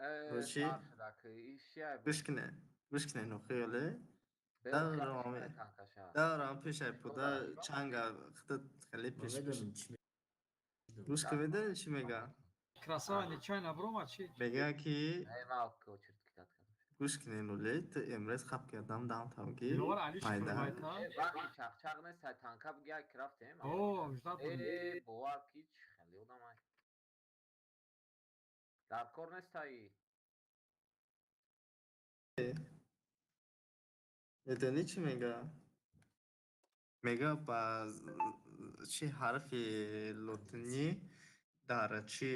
Короче, Сар шуда ки ишия гӯш кине, гӯш кине, нохиёле. Бел Даврам хеле ами. танкаша. Даврам пешай Чикор пуда дорад? чанга худат хеле Ман пеш пеш. медонам чӣ медонам. Гӯш ки медонӣ чӣ мега? Красава нечаянно брома чи? Мега ки Не, ман очередь кидат кардам. Гӯш кине, нуле, ту эмрез хап кардам дам там ки Диловар Али майда. шукр. Э, вақти чақчақ нест, сай танка бугия ки рафтем. О, ждать будем. Э, бовар ки чӣ хеле одамай. Дар кор нестай. Медонӣ чӣ мега? Мега ба чи ҳарфи лотинӣ дар чи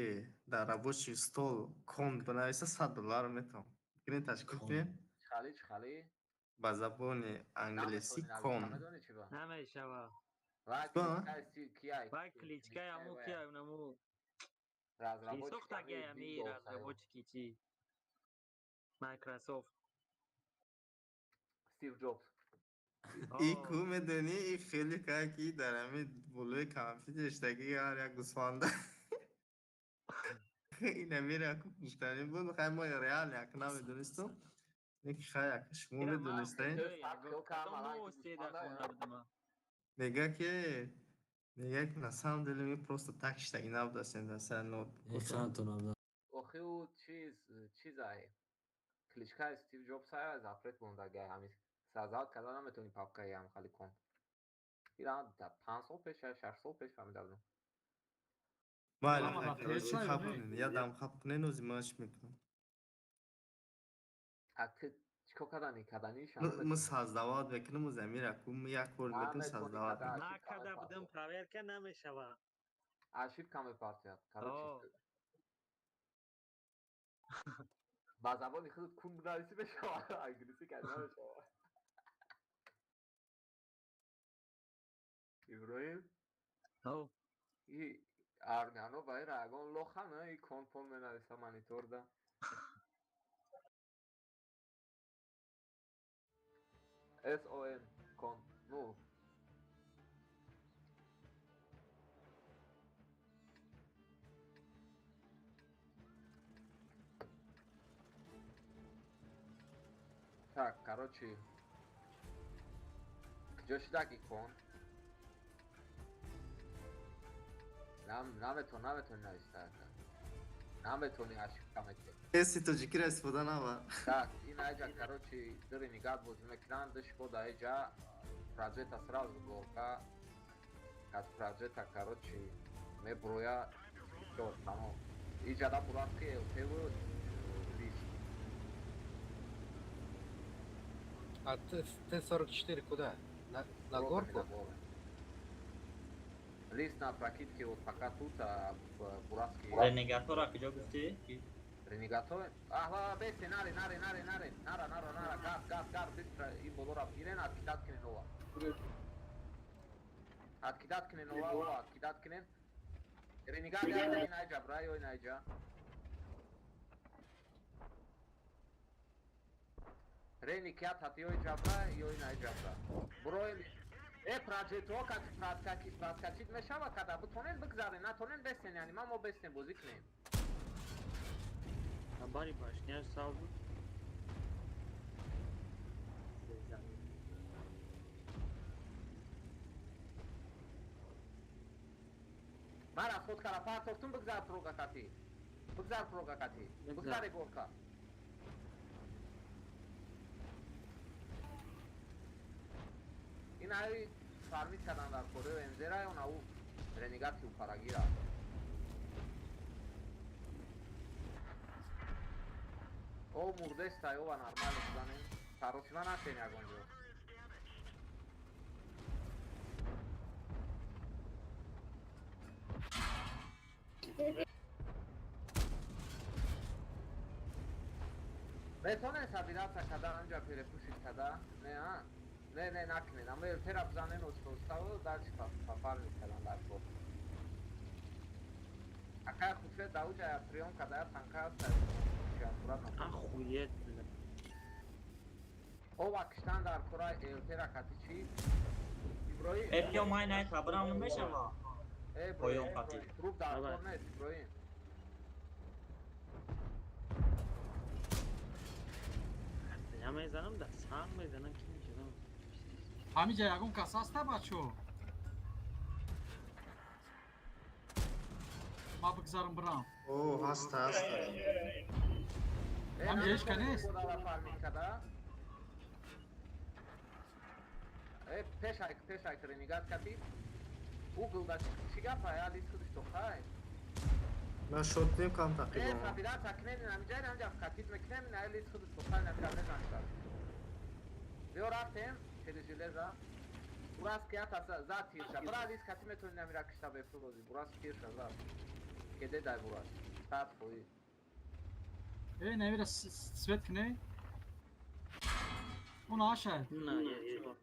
дар рабочий стол кон бинависа, 100 доллар метавон. Кунед, ташкил кунед. Чихали, чихали? Ба забони англисӣ Наметонӣ кон. нависа, медонӣ чӣ ба? Намешава. Вай Ба? кличкаи кияй? Вай кличкаи аму вай. кияй, наму Разработчик сохтагиай ами ами Windows аю. разработчики чи Microsoft. Стив Джобс. И ку медонӣ, и хеле кая ки дар ҳами болои компютер иштаги ҳар як гӯсфанда. Ина мера ку гуфтанӣ буд, хай мо реал як намедонистум. Неки хай як шумо медонистаед. Мега ки на самом деле ми просто так иштаги набудастем дар сари ноутбук. Экранатонам. Охи ӯ чиз чизай. Кличкаи Стив Джобс ай запрет мондагиай, ҳами создавать карда наметавонӣ папкаи ҳам хали кон. Ира 5 сол пеш, 6 сол пеш фаҳмида будам. Майли, Ама хай, на короче, Tesla хаб не? кунед, ядам хаб кунед, ози ман чӣ мекунам. А ты чикор кардани? Каданиша Мо создавать мекунем, ози амира ку як бор мекунем Наметавонӣ создавать. када. Накарда будем, проверка намешава. Ошибка мепартият. Короче, О. ба забони худат кун бинависӣ мешавад, англисӣ карда намешавад. Иброҳим, О, и армяно ба ира ягон лоха на и кон пон менависа мониторда. SON кон. Ну. Так, короче, куҷо шудаги кон? Наметон, наметони нависта ака. Наметони, ошибка мети. Эси тоҷикиро истифода набар. Так, ин айҷа, короче, дыри нигат бозӣ мекунанд, дышко да айҷа проджета сразу горка. Аз проджета, короче, меброя всё, тамом. Иҷа да бурад ки ЛТВ лист. А Т-44 куда? На горку? Лист на прокидке вот пока тут, а буратски. Ренегатора куҷо гуфтӣ? Ренегато? Ах, бесе, наре, наре, наре, наре, нара, нара, нара, газ, газ, газ, быстро, и болора бигирен, откидать кунен ова. Откидать кунен ова, ова, откидать кунен. Ренегат, ин айҷа, брай, ин айҷа. Рени кия тати ёи ҷабра, ё ин ай ҷабра. Броем. Э, проджето, кати проскачит, проскачит мешава, када бутонен бигзарен, натонен бесен, яъни ма мо бесен бозӣ кунем. Бари башняш сав буд. Мара фоткара партофтум, бигзар прога кати. Бигзар прога кати. Бигзаре горка. Ин ай фармид кардан дар корео МЗ-ра ё нау ренегати упарагира. О, мурдеста, ова нормально бизанем. Саросима нашен ягон ҷо. Метонен собираться када анҷа перепушить када? Не, а? Не, не, накунед. Ама ЛТ-ра бизанен оставу, дальше пофармид кардан дар кор. Акай худше дауҷа приём када я танка аст. Охуеть, бля. Ова киштан дар кора ЛТ-ра кати чӣ? Иброҳим. Э, пиё май най табрам намешава. Э, Поён Иброҳим, кати. труп дар Давай. кор нест, Иброҳим. Мезанам да санг мезанам ки мешавам. Ҳамиҷа ягон кас ҳаста бачо? Ма бигзарам бирам. О, ҳаста, ҳаста. Ҳамиҷа ҳеч ка нест? Пешай, пешай, ренегат кати. Угл да чӣ гапа, я лист худиш тохай. Ман шотнем кам тақрибан. Сабират акнен ҳамиҷа ҳамиҷа катид мекунем, ина лист худиш тохай намира мезанад. Биё рафтем, через железо. Бурас ки ата за тирша. Бра лист кати метавонӣ намира кишта бепул бозӣ. Бурас тирша за. Кеде дай бурас. 100%. Э, намира свет кне. Он аша. На, я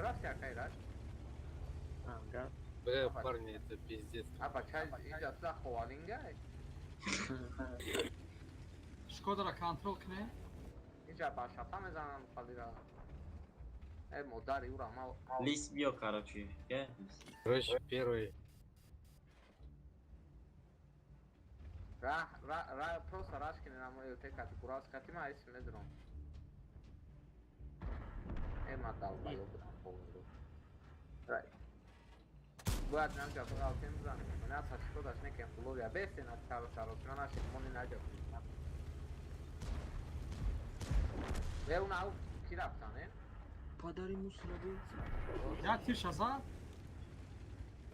Рафти акай раш? Ага. Бля, парни, это пиздец. А бачай, инҷа туда ховалингай? Шкодара контрол кне? Инҷа ба шапа мезанам халира. Э, модари ура ма. Лист биё, короче. Короче, первый. Ра, ра, ра, просто раш кне на мой ЛТ кати, курас кати ма айси медром. Э, ма долбоёб будам полный. Бояд намҷа бғалтем бизанем. На та шкодаш некем пуловия. Бесен аз саросима нашед, мони наҷа. Э, уна ау ки рафтан, э? Падари мусора буд. Я тирша зад?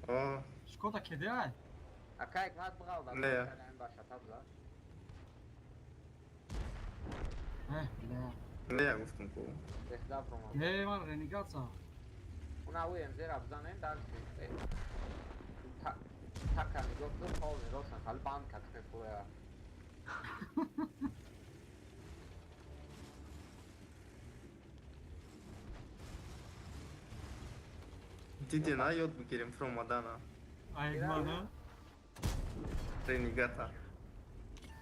О. Шкода кеде ай? Акай, мад бғалда. Не. Ба шатаб зад. Э, бля. Не, гуфтам ку. Бехда промад. Не, ман ренегат зад. Уна ау МЗ-ра бизанем, дальше. Така нигоҳ кун, полный рошан, хали банд кат мефурая. Диде на ёд бигирем фромадана. Айгмана? Ренегата.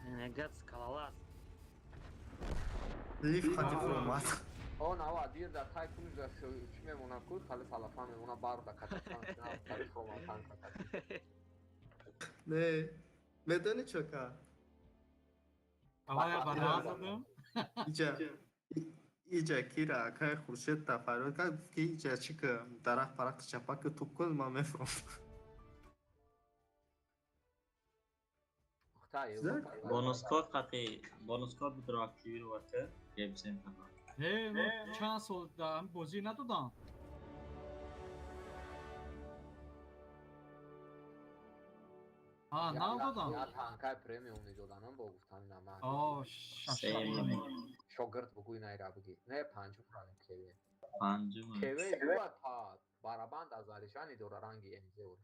Ренегат скалолаз. Лиф хати фромад. Он ава дир да тай кунж да чӣ мемона ку, хали салафан мемона бар да катафан, хали фромадан катафан. Не, медони чо ка? Ава я бара задам. Иҷа, иҷа кира акай Хуршед та фарёд кард, гуфт ки иҷа чӣ ка дарахт парахти чапа ки туп кун, ман мефурам. Бонус код қати, бонус код бидро активировать ка, гебсем кана. Э, чанд сол да бозӣ надодам. А, надодам. Я танкай премиум медоданам бо гуфтани нама. О, шаша. Шогирд бугӯй найра буги. Не, панҷум равем кеве. Панҷум. Кеве дуа та барабанд аз аришани дора ранги МЗ ур.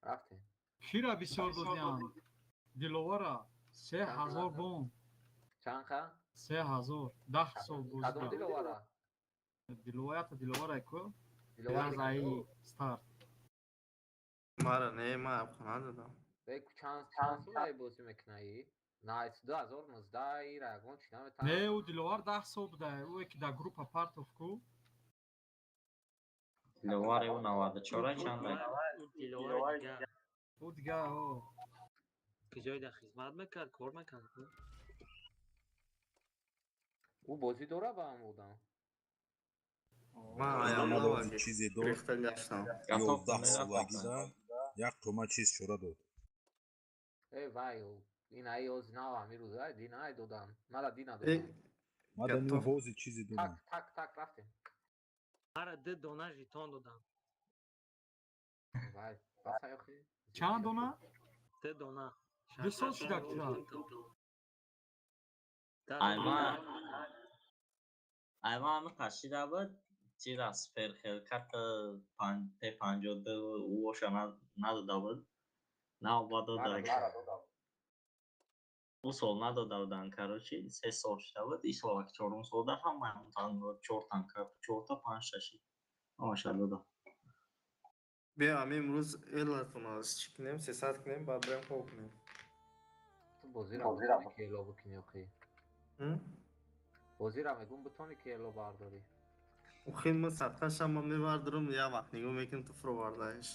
Рафтем. Кира бисёр додиам? Диловара 3000 бон. Чанд ха? 3000. 10 сол бозӣ. Кадом Диловара? Диловаята Диловара ку? Диловара ай старт. Мара не, ма хона додам. Бе чанд сол ай бозӣ мекунаи? На, 2019 ира ягон чӣ наметавонам. Не, ӯ Диловар 10 сол буда, ӯ ки дар группа партов ку. Диловар ӯ 94 чанд ай? Диловар дигар. Ӯ дигар, о. Ки ҷой дар хизмат мекард, кор мекард. Ӯ бозӣ дора ба ҳам одам. Ман чизе дод. 11 солагида як қума чиз чора дод. Э, вай, ин ай оз нав ҳами рӯза, дин ай додам. Мара дина додам. Мада ну ҳози чизе додам. Так, так, так, рафтем. Мара ду дона жетон додам. Вай, басай охи. Чанд дона? Ду дона. Ду сол шуда кира. Айма ҳами қашида буд, чира сперхелкат Т52 ӯоша надода буд. Нав ба дода. Ӯ сол надода будан, короче, 3 сол шуда буд. И сол ак чорум солда ҳамаи чор танка, чорта панҷта шид. Ҳамаша дода. Биё, ами имрӯз элатона чӣ кунем, 300 кунем, баъд бирем хоб кунем. Ту бозиро битони ки эло бикунӣ охи. Бозиро мегӯм битони ки эло бардорӣ. Охи ман садқашам ман мебардорам, як вақт нигоҳ мекунам ту фуровардаиш.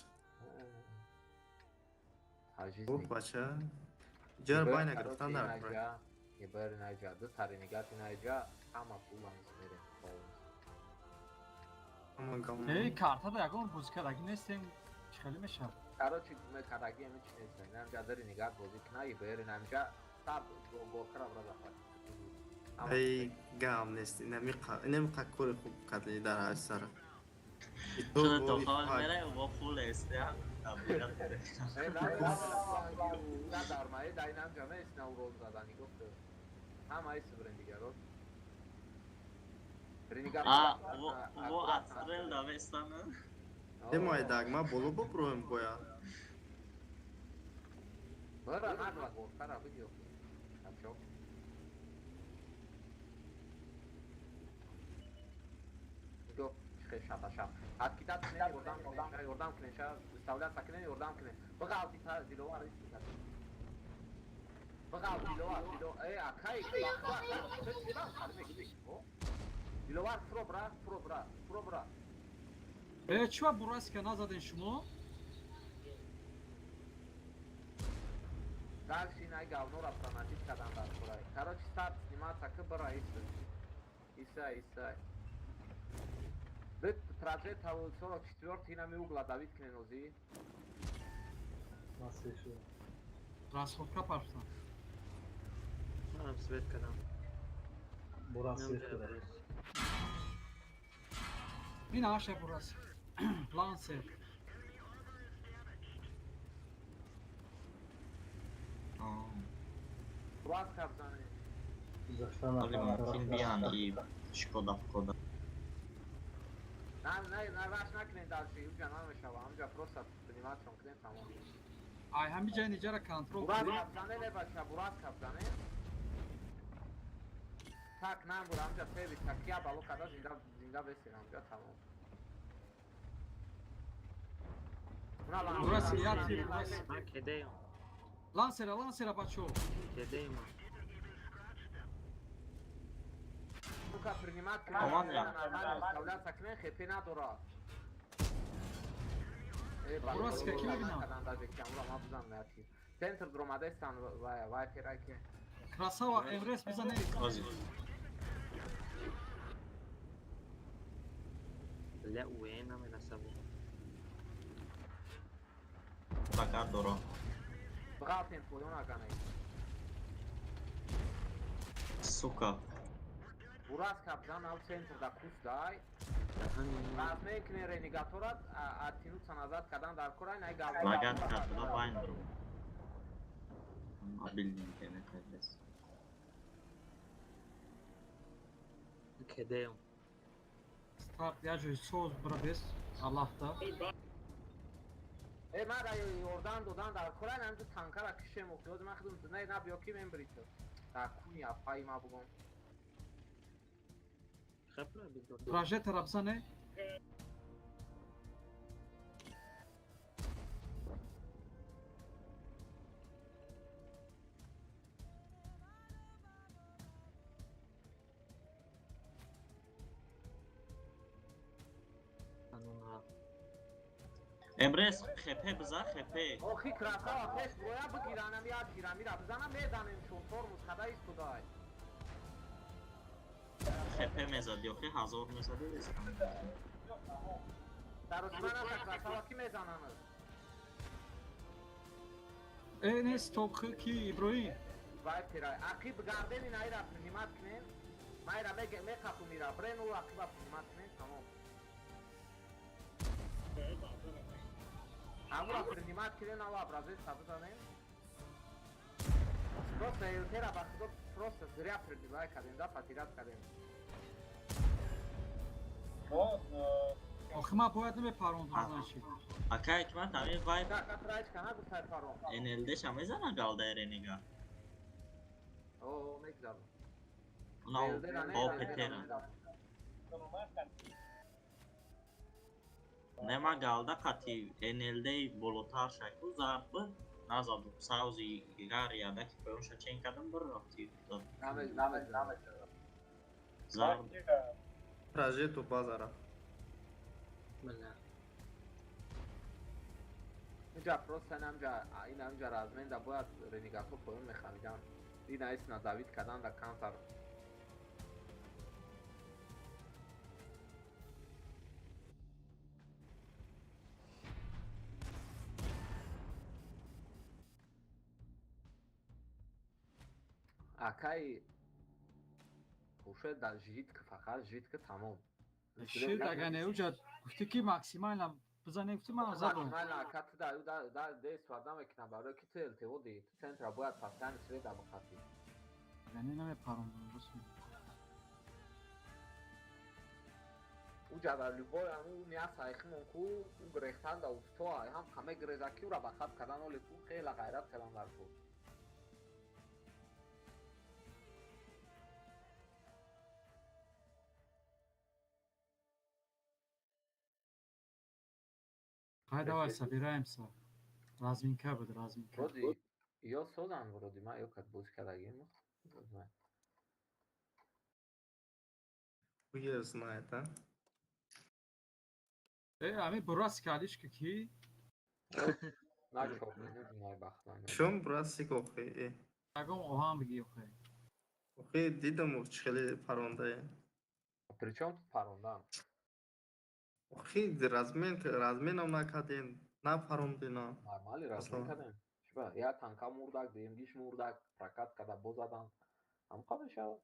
Оҳ, бача. Ҷар байна гирифтан дар кор. Ибер инаҷа, ду та ренегат инаҷа, ҳама пулам мерем. Эй, картада ягон бозӣ кардаги нестем, чӣ хеле мешавад? Короче, мекардаги ами чи нест. Инамҷа ду ренегат бозӣ кна, ибер инамҷа саб горкара бра захват. Эй, гам нест. Инамиқа кори хуб кардли дар ҳайсара. Шуда то ҳол мерай во фул аст, я. На дар мае дар инамҷа нест, на урон задани гуфт. Ҳама айс брен дигаро. А, во отстрел давестана. Демай дагма боло буброем боя. Бара нагла горкара видео. Качок. Нигоҳ чихе шата шат. Откидат кунед, ёрдам кунед, ёрдам кунед, выставляться кунед, ёрдам кунед. Бағалти та Диловар истикад. Бағал Диловар, Диловар, э, акай, Диловар фуро бра, фуро бра, фуро бра. Э, чӣ ва бурасика назаден шумо? Дальше инай говнора проносить кадан дар курай. Короче, старт сниматься ки бара иса. Иса, иса. Бит траджета 44 инами угла давид кунен ози. Расходка партам. Манам свет кардам. Бурас свет кардам. Ин аша бурас. Лансер. Бурас кардани. Али мумкин биан и шкода вкода. На, на, на, раш накунед дальше, уҷа намешава, ҳамҷа просто приниматшон кунед тамом. Ай, ҳами ҷай ниҷара контрол Бурас кунед. кабзане не бача, бурас кабзане. Так, нам бур, ҳамҷа себи, такия бало када зинда, зинда бесен ҳамҷа тамом. Бурас, як тир, бурас. Ман кедаем. Лансера, лансера, бачо. Кедаем ман. Сука, принимать кунед, Омад я. нормально выставляться кунед, хепе надора. Бурасика, ки мебинам? Центр дромадестан вай вай ферайке. Красава, Эмрес бизане. Ози. Бля, уе намераса бо. Фақат доро. Бғалтен поён агане. Сука. Бурас кабзан ав центр да кус дай. Размен кне ренегаторат, оттянуться назад кадан дар курай, най гав. Лагат карда вайн бро. Мобильный интернет адрес. Кедаем. Старт, я ҷой соз бира бес. Аллахда. Э, мара ёрдам додан дар курай, намҷу танкара кишем охиёз, ман худум не на биё ки мен брито. Да куни апаи ма бугом. Хапра бидор. Прожектора бизане. Ануна. Эмрес хепе биза хепе. Охи красава пеш боя бигиранам як тира мира бизанам меданем шон тормоз када истодай. Хепе мезади охи 1000 мезади. Дар Усман ака красава ки мезананд? Э, не стоп ки Иброҳим. Вай ферай. Ақиб гардени найра принимат кунен. Майра меге меқапу мира. Брен у ақиба принимат кунен тамом. Амура принимат кунен ава образец бизанем. Просто элтера ба худо просто зря прибивай кардем, да потерять кардем. Охи ман бояд намепарондам, значит. Ака ҳикмат ҳамин вай Так, атраич кана гуфтай парон. НЛД ша мезана галдаи ренега. О, мегзарам. Уна ОПТ-ра. Не ма галда қати НЛД болотар шаку зарб буд назаду. Саузи гари ядаки поёнша чен кардам бір рафти. Намез, намез, намез. Зарб. Прожекту базара. Бля. Уҷа просто инамҷа инамҷа размен да бояд ренегатҳо поён мехамидан. Ина исна Давид кадан да камтар. Акай Хуршед да житка фақат житка тамом. Шид агар не уҷа гуфтӣ ки максимально бизанем, гуфтӣ ман забон. Максимально ака ту да да да действовать намекунам, барои ки ту ЛТО ди, ту центра бояд постоянно света бихатӣ. Агар не намепарондам, рост мегӯӣ. Уҷа дар любой ҳамун ният сайхимон ку ӯ гирехтан да уфто ҳам ҳама гирезаки ӯра ба хат кардан оле ку хеле ғайрат кардан дар кор. Хай давай собираемся. Разминка буд, разминка. Вроде ё созан вроде ма ё кат боз кардагим. Хуй знает, а? Ами бурасик алишка ки? На чо, не бахтан. Чом бурасик охи? Ягон оҳан биги охи. Охи дидам хеле парондае. Причём тут парондан? Охи размен разменам накардем, напарондина. Нормали размен кардем. Чиба, я танка мурдак, ДМГш мурдак, прокат када боз задан. Ҳамқа мешавад.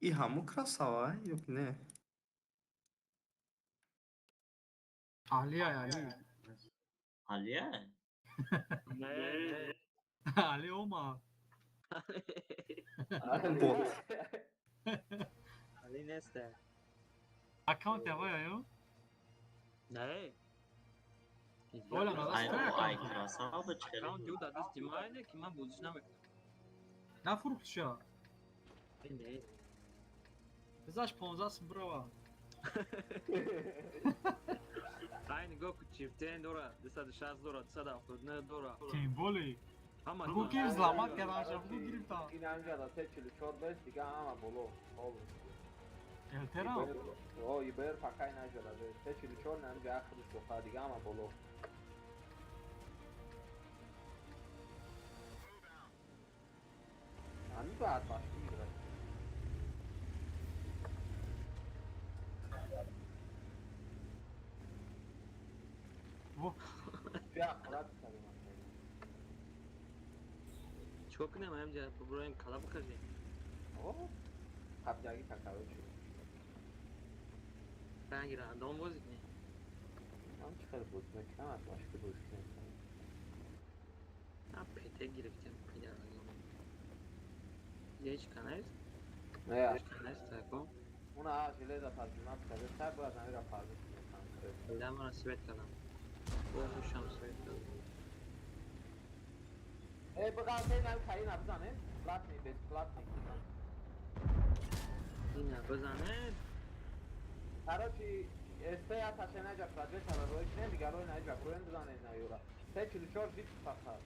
И ҳаму красава ё не? Алия, Али. Алия? Не. Али омад. Бот. Али неста. Аккаунт явая ё? Не. Ола, на Ай, даст ай, аккаунт. красава ба чӣ Аккаунт ю да дасти майне ки ман бозиш намекунам. Нафурӯхтиша. Не. Бизаш 15 сум бирава. Ай нигоҳ ку чифтен дора, 260 дора, 279 дора. Тем более. Ҳама Бугу ки взломать карданша, бугу гирифтан. Ин ҳамҷа да 344 бес, дига ҳама боло. Элтера? О, ИБР пока ин ҳамҷа да бес. 344 на ҳамҷа ахирш доха, дига ҳама боло. Ҳамин бояд башки гирад. Во. Бия аккурат кардем. Чикор кунем ҳамҷа буброем кала бикашем? О, қабҷагӣ та короче. Ранги рандом бозӣ кунем. Ман чӣ хеле бозӣ мекунам, аз башки бозӣ кунем. На ПТ гирифтем, пидарагон. Ҳеҷ канаст? Не, Ҳеҷ канаст тако. Уна железа тарҷума карда, сай бояд намира фарзӣ кунем. Бля, мара свет кардам. Бо ҳушам свет кардам. Э, бигал нам каина бизанем. Платный, бесплатный. Ина бизанед. Короче, СТ я ташенаҷа проджектора рой кунем, дигар рой наҷа броем бизанем на юра. 344 жит фақат.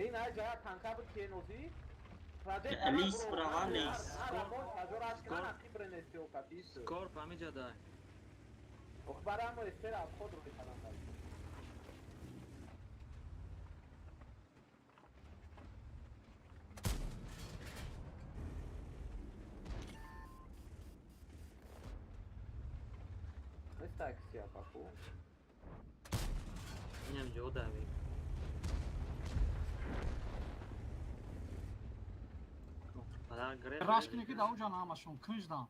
Ин наҷа я танка буд кенози. Лис права, лис. Скорп ҳамиҷа дай. Ох, барамо СТ-ра аз худ рой кардам. Такси апаку. Инам ҷо дави. Раш кунӣ ки даоҷан ҳамашон кунҷдан.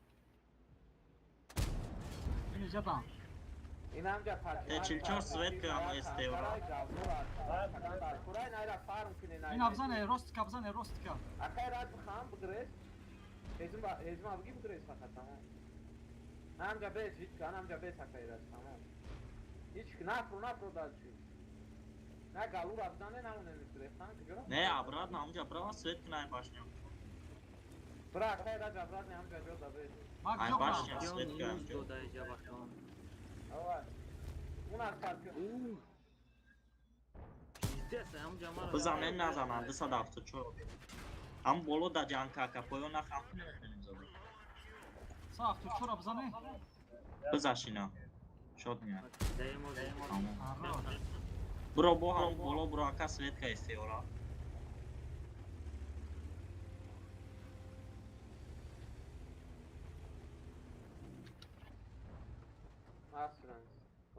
Инҷадан. Инамҷа парча. 44 свет кам СТ-ра. Ина бизане ростика, бизане ростика. Акай рад бихам бигрез. Ҳезум ҳезум биги бигрез фақат тамом. Намҷа бес ҳеҷ намҷа бес акай рад тамом. Ҳеҷ нафру нафру дар чӣ. На галура бизане намоне мигрезтан куҷо? Не, обратно ҳамҷа брава свет кунай башня. Бра акай рад обратно ҳамҷа ҷо да бес. Ма Ай куҷо башня кунам? свет кунай. Дода иҷа бахтон. Ава. Уна скорпион. Пиздец, ҳамҷа мара. Бизанен назанан 274. Ҳам боло да ҷанг кака поён нахам. 174 бизанӣ? Бизашина. Шод меяд. Тамом. Буро бо ҳам боло буро ака светка истеора.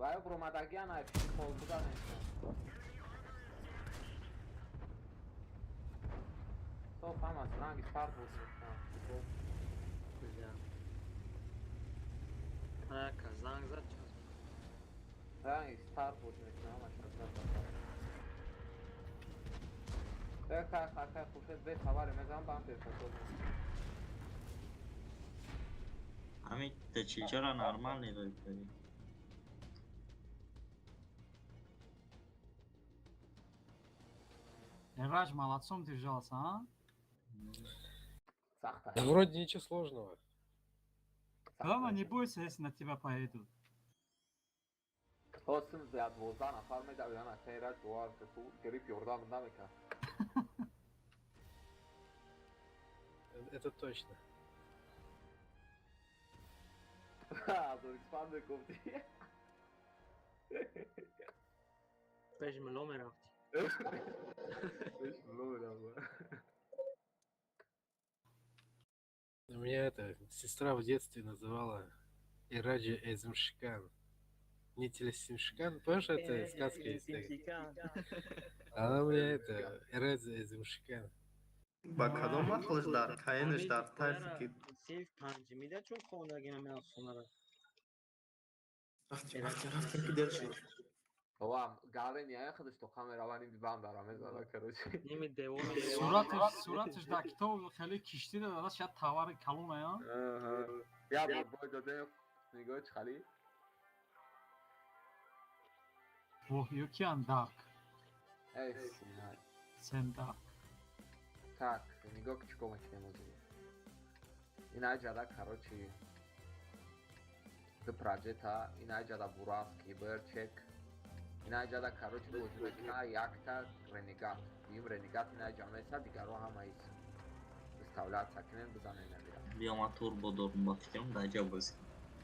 Вай бромадагиан ай пол будан То ҳама ранги фарқ буд. Ака занг зад чӣ? Ранги стар буд мекунам, ҳамаш Ка ка хушед бе хабаре мезанам ба ҳам пешакор. Ҳамин чилчара нормал нигоҳ кардем. Эраҷ молодцом держался, а? Да вроде ничего сложного. Главное, не бойся, если на тебя поедут. Хостим за 12 нафар медавидан ака Эраҷ бовар ку грипп ёрдам намекард. Это точно. Аз Испан мегуфти. Пеш мило мерафти. Пеш мило мерафт. У меня это сестра в детстве называла Ираджи Эзимшикан. Не Телесимшикан, помнишь, это сказка есть? Она у меня это Ираджи Эзимшикан. Ба кадом ақлш дар каенш дар тарзи ки Синф панҷ мида чун хондагӣ намеафсонара. Рафтем, рафтем, рафтем ки дер шуд. Ва гален я худаш то камера вани бибам дара мезана, короче. Ними девор. Сураташ дар китоб хеле киштӣ дада, шояд товари калон ая. Я бор бой додем, нигоҳ чӣ хали. Воҳ, ёкиян дарк. Эй, синай. Сен дарк. Так, нигоҳ чӣ кор мекунем озир. Ин айҷада, короче, ду проҷекта, ин айҷада Бураск, Иберчек, ин айҷада, короче, бозӣ мекуна якта Ренегат. Дуюм Ренегат ин айҷа меса, дигарро ҳама ис. Выставляться кунем, бизанем намира. Биё ман турбо дорум ба фикрам дар ҷо бозӣ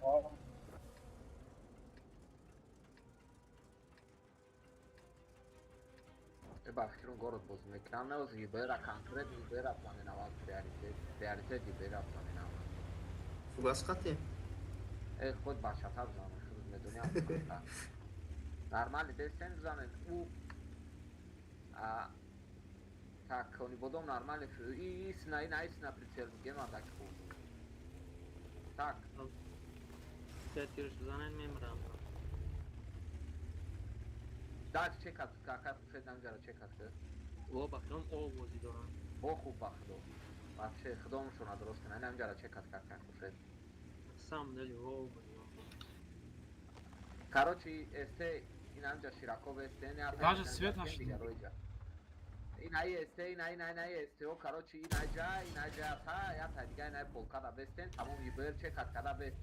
кунам. Ба фикрам город бозӣ мекунам, не оз Ибера конкрет Ибера планин аввал приоритет, приоритет Ибера планин аввал. Фугас қати? Э, худ бачата бизанем, худ медонӣ ам. Нормали дестен бизанем. У а так, они бодом нормали и исна и на исна прицел гема так хуб. Так. Се тирш бизанем мемрам. Дач чекат, кака хушед намҷара чекат ки. О, ба худом о бозӣ дорам. Бо хуб ба худо. Вообще худомшона дуруст кунад. Намҷара чекат кака хушед. Сам дели о бозӣ. Короче, эсте ин амҷа Шираков эсте, не Даже свет нашли. Ин ай эсте, ин ай, ин ай эсте, о, короче, ин ай ҷа, ин ай ҷа та, я та дига ин ай полка да бестен, тамом ибер чекат када бест.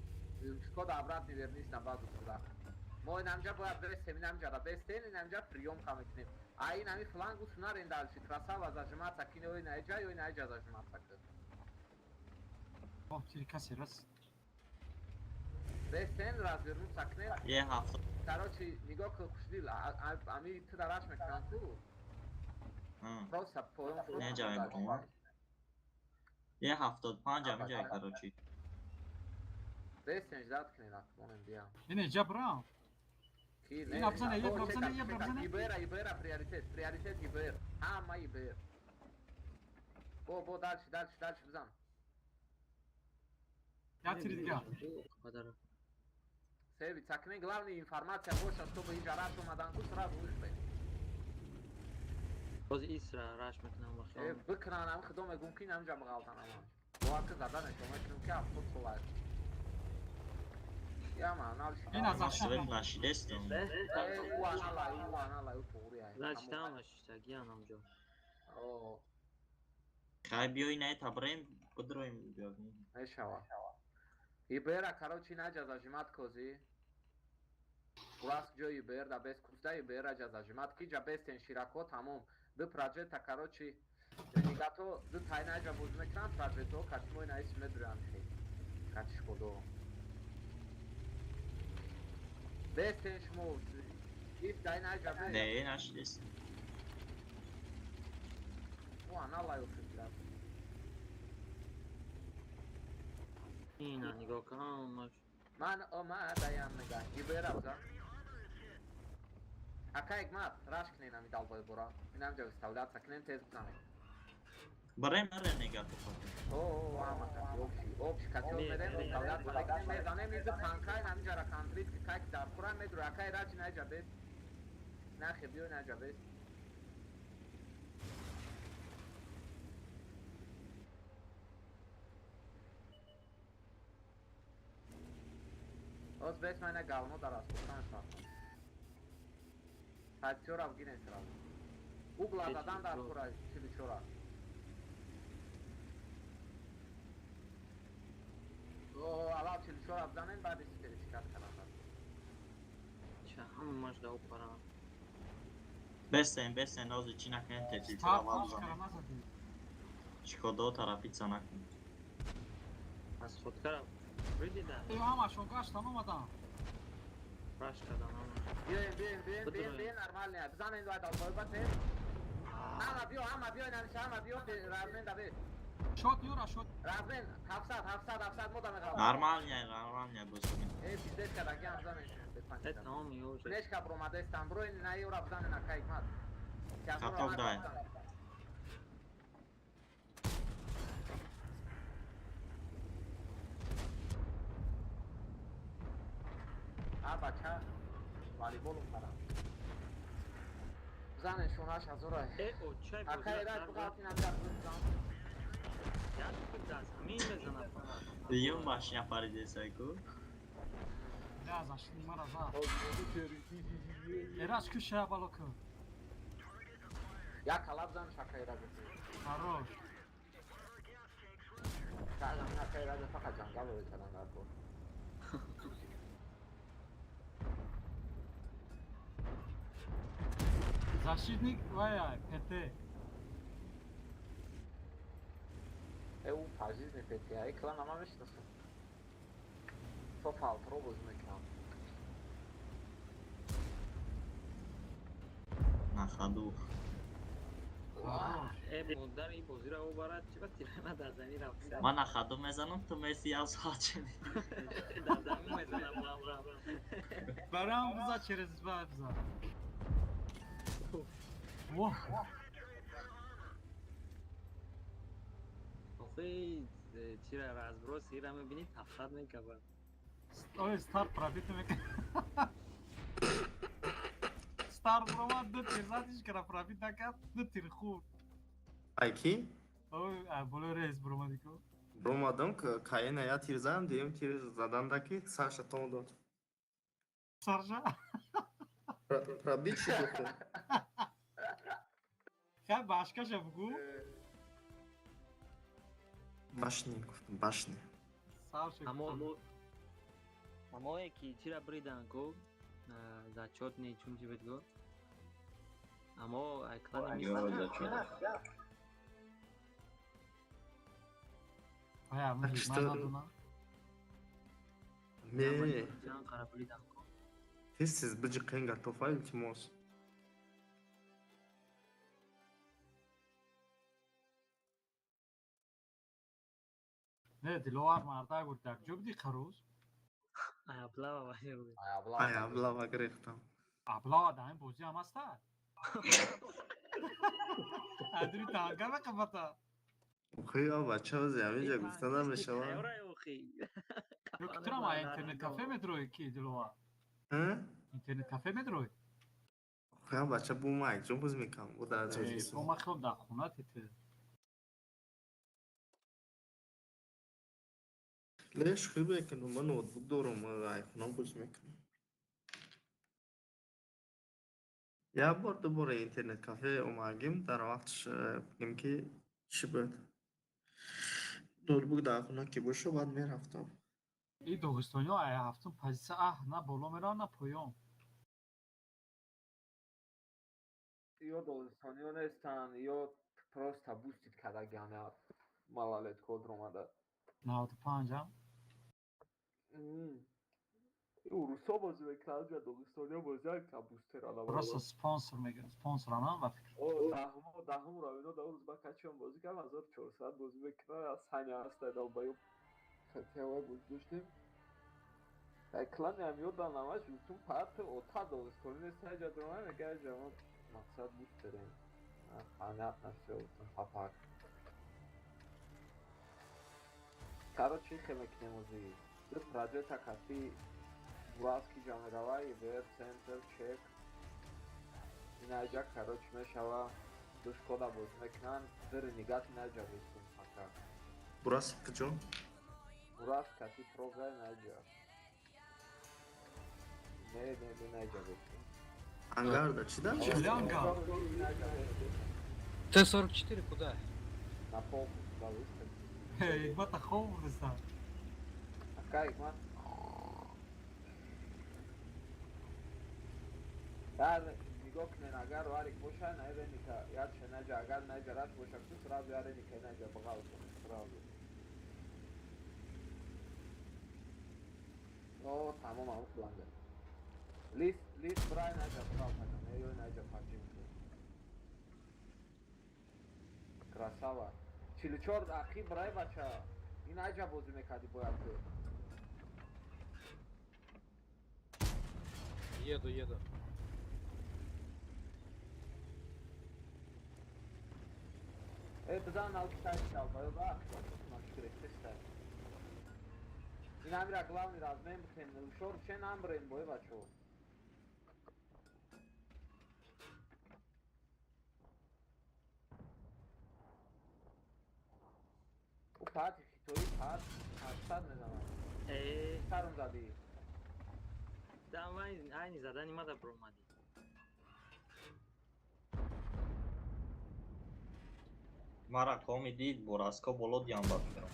Шкода обратно вернись на базу туда. Мо ин амҷа бояд бестем, ин амҷа да бестен, ин амҷа приёмка мекунем. А ин ами флангу сунарен дальше, красава зажиматься кине, ой ин ай ҷа, ой ин ай ҷа зажиматься ки. О, тири касе рас. Бестен, развернуться кне. Е ҳафт. Короче, нигоҳ кун хушдил, ами ту дараш мекунам ку. Просто поён шуд. Не ҷа мекунам. Е 75 ами ҷай, короче. Бестен ждать кне, накунем биям. Ине ҷа брам. Ки не. Ина бизане, е бизане, е бизане. Ибера, Ибера приоритет, приоритет Ибер. Ҳама Ибер. Бо, бо, дальше, дальше, дальше бизан. Я тири дига. Себи, цакне, главная информация боша, чтобы иҷа раш омадан ку сразу вышли. Боз исра раш мекунам ба хиёл. Э, бикунан, худо мегум ки намҷа бағалтан аман. Бовар ки зада нешо мекунам ки 70 сола. Я ма, нал ши. Ин аз Свет нашидестем. Э, у анала, у анала, у туғри ай. Значит, там нашиштагиан амҷо. О. Хай биёй най табрем, бидроем биё. Мешава. Ибера, короче, наҷа зажимат кози. Ураск ҷои Ибер да бес куфта Ибера ҷа зажимат ки ҷа бестен широко тамом. Ду проҷекта, короче, ренегато ду тайна ҷа боз мекунанд, проҷекто катимои наис медуранд хел. Катиш кодо. Бестен шумо. Иф дай наҷа бе. Не, нашидест. О, ана лайв кардам. Ина нигоҳ кун. Ман омадаям нигоҳ. Ибера бзан. Ака Ҳикмат, раш кунен ами далбои бора. Инам ҷо выставляться кунем, тез бизанем. Барем наре нигоҳ кун. О, ама общий, общий катёл мерем, выставляться мекунем, мезанем, иду танкай ҳаминҷара контрит ки кайк дар кура медур, акай раҷи наҷа бес. Нахе биё наҷа бес. Оз бес мана говно дар аспостан сохтам. Сатёра вгине сразу. Угла задан дар кура 44. О, аввал 44 бизанем, баъд пересикат кардан. Ча ҳамаш да опара. Бесен, бесен, ози чӣ накунем, те 44 аввал бизанем. Чикодо тарафица накунем. Аз худкара бридида. Ё ҳамашон гаштан омадан. Раш кардан ҳама. Биёем, биёем, биёем, биёем, биёем, нормально. Бизанем ду далбой батем. Ҳама биё, ҳама биё, намиша, ҳама биё, размен да бес. Шот юра, шот. Размен, 700, 700, 700 мода меғалам. Нормально, нормально бозкунем. Э, пиздец кардаги ҳам бизанем. Э, тамом ё. Флешка бромадестан, бро, на юра бизанем ака Ҳикмат. Каток дай. А бача волейбол мекардам. Бизанем шонаш ҳазора. Э, очай Ака Эраҷ буғалти назар бизан. Як даст ҳамин мезанад. Дуюм башня паридесайку. Не, зашли мара за. Эраҷ куша бало кун. Як ҳала бизан ака Эраҷ. Хорош. Кардам ака Эраҷ фақат ҷангал рӯй кардан дар кор. Защитник вая ПТ. Э, у пажизни ПТ, ай клан ама мешинасам. То фалтро боз мекунам. На ходу. Э, модар ин бозиро обарад, чӣ ба тирама дар замин рафт. Ман на ходу мезанам, ту меси аз ҳачи. Дар замин мезанам, рам рам. Барам биза через ба биза. Воҳ. Охи, чира разброс ира мебинӣ, тафхат мекабад. Ой, стар пробит мекунад. Стар бромад, ду тир зад, ҳеҷ кара пробит накард, ду тир хӯрд. Ай ки? Ой, болои рейс бромадӣ ку. Бромадам, каена я тир задам, дуюм тир заданда ки сарша тон дод. Сарша? Пробит шуд охе. Хай башкаша бугу. Башни гуфтам, башни. Амое ки чира бридан ку, зачётни чунчи бит го. Амо ай клани мисл. Ая, ман надонам. Не. Чан қара бридан ку. Тез-тез биҷиқен гатофа илтимос. Не, Диловар марда гуфт, дар ҷо будӣ қарӯз? Ай аблава вай. Ай аблава гирифтам. Аблава дар ин бозӣ ҳам аста? Адри танка меқабата. Охи, бача ози ҳаминҷа гуфта намешавад. Ё ки турам ай интернет кафе медрои ки Диловар? Интернет кафе медрои? Охи, бача бу ма якҷо боз мекунам, бу дар Тоҷикистон. Ма хелам дар хона тете. Леш хуб мекунам, ман ноутбук дорам, ай хона боз мекунам. Як бор дубора интернет кафе омадагим, дар вақтш бигем ки чӣ буд. Ноутбук дар хона ки боша, баъд мерафтам. И доғистониҳо ай ҳафтум позитсия аҳ на боло мераванд, на поён. Ё доғистониҳо нестанд, ё просто бустит кардагианд малолетко омада. 95 ам? Урусо бозӣ мекунанд, ҷа доғистониё бозӣ мекунанд, бустер ала. Просто спонсор мегиранд, спонсоранам ба фикр. О, даҳум равино да рӯз ба качиён бозӣ кардам, 1400 бозӣ мекунанд, аз Саня ҳаста долбоёб. Хатиавай бозӣ доштем. Дар клани ҳам ёдам намаш, гуфтум парт ота доғистони нест, ҳаҷа дурма мега ҷа мо мақсад бустерем. Понятно всё, гуфтум папак. Короче, хе мекунем озӣ. Ду проджета кати Бураски ҷамеравай, вер, центр, чек. Инаҷа, короче, мешава. Ду шкода бозӣ мекунанд, ду ренегат инаҷа бистум пока. Бураски куҷо? Бурас кати прога инаҷа. Не, не, не, инаҷа бистум. Ангар да чӣ да? Чӣ ангар? Т-44 куда? На пол куда выставить. Ҳикмата хоб бурдеста. Ака, Ҳикмат. Дар нигоҳ кунен, агар варик боша, на реника, ядше наҷа, агар наҷа раш боша, ку сразу я реника наҷа бағал кунен, сразу. О, тамом, ам хуланга. Лист, лист, брай наҷа бағал кунен, ё наҷа паҷим кунен. Красава. 44 ақи брай бача. Ин аҷа бозӣ мекардӣ бояд ту. Еду, еду. Э, бизан ал китай долбоёб, а, гирифтеста. Ин амира главный размен бикунем, шор чен амбрен бой бачо. У пати хитои пат 800 мезанад. Э, Сарум задӣ. Давай, айни задани мада бромадӣ. Мара коми дид, Бураско боло диям ба фикрам.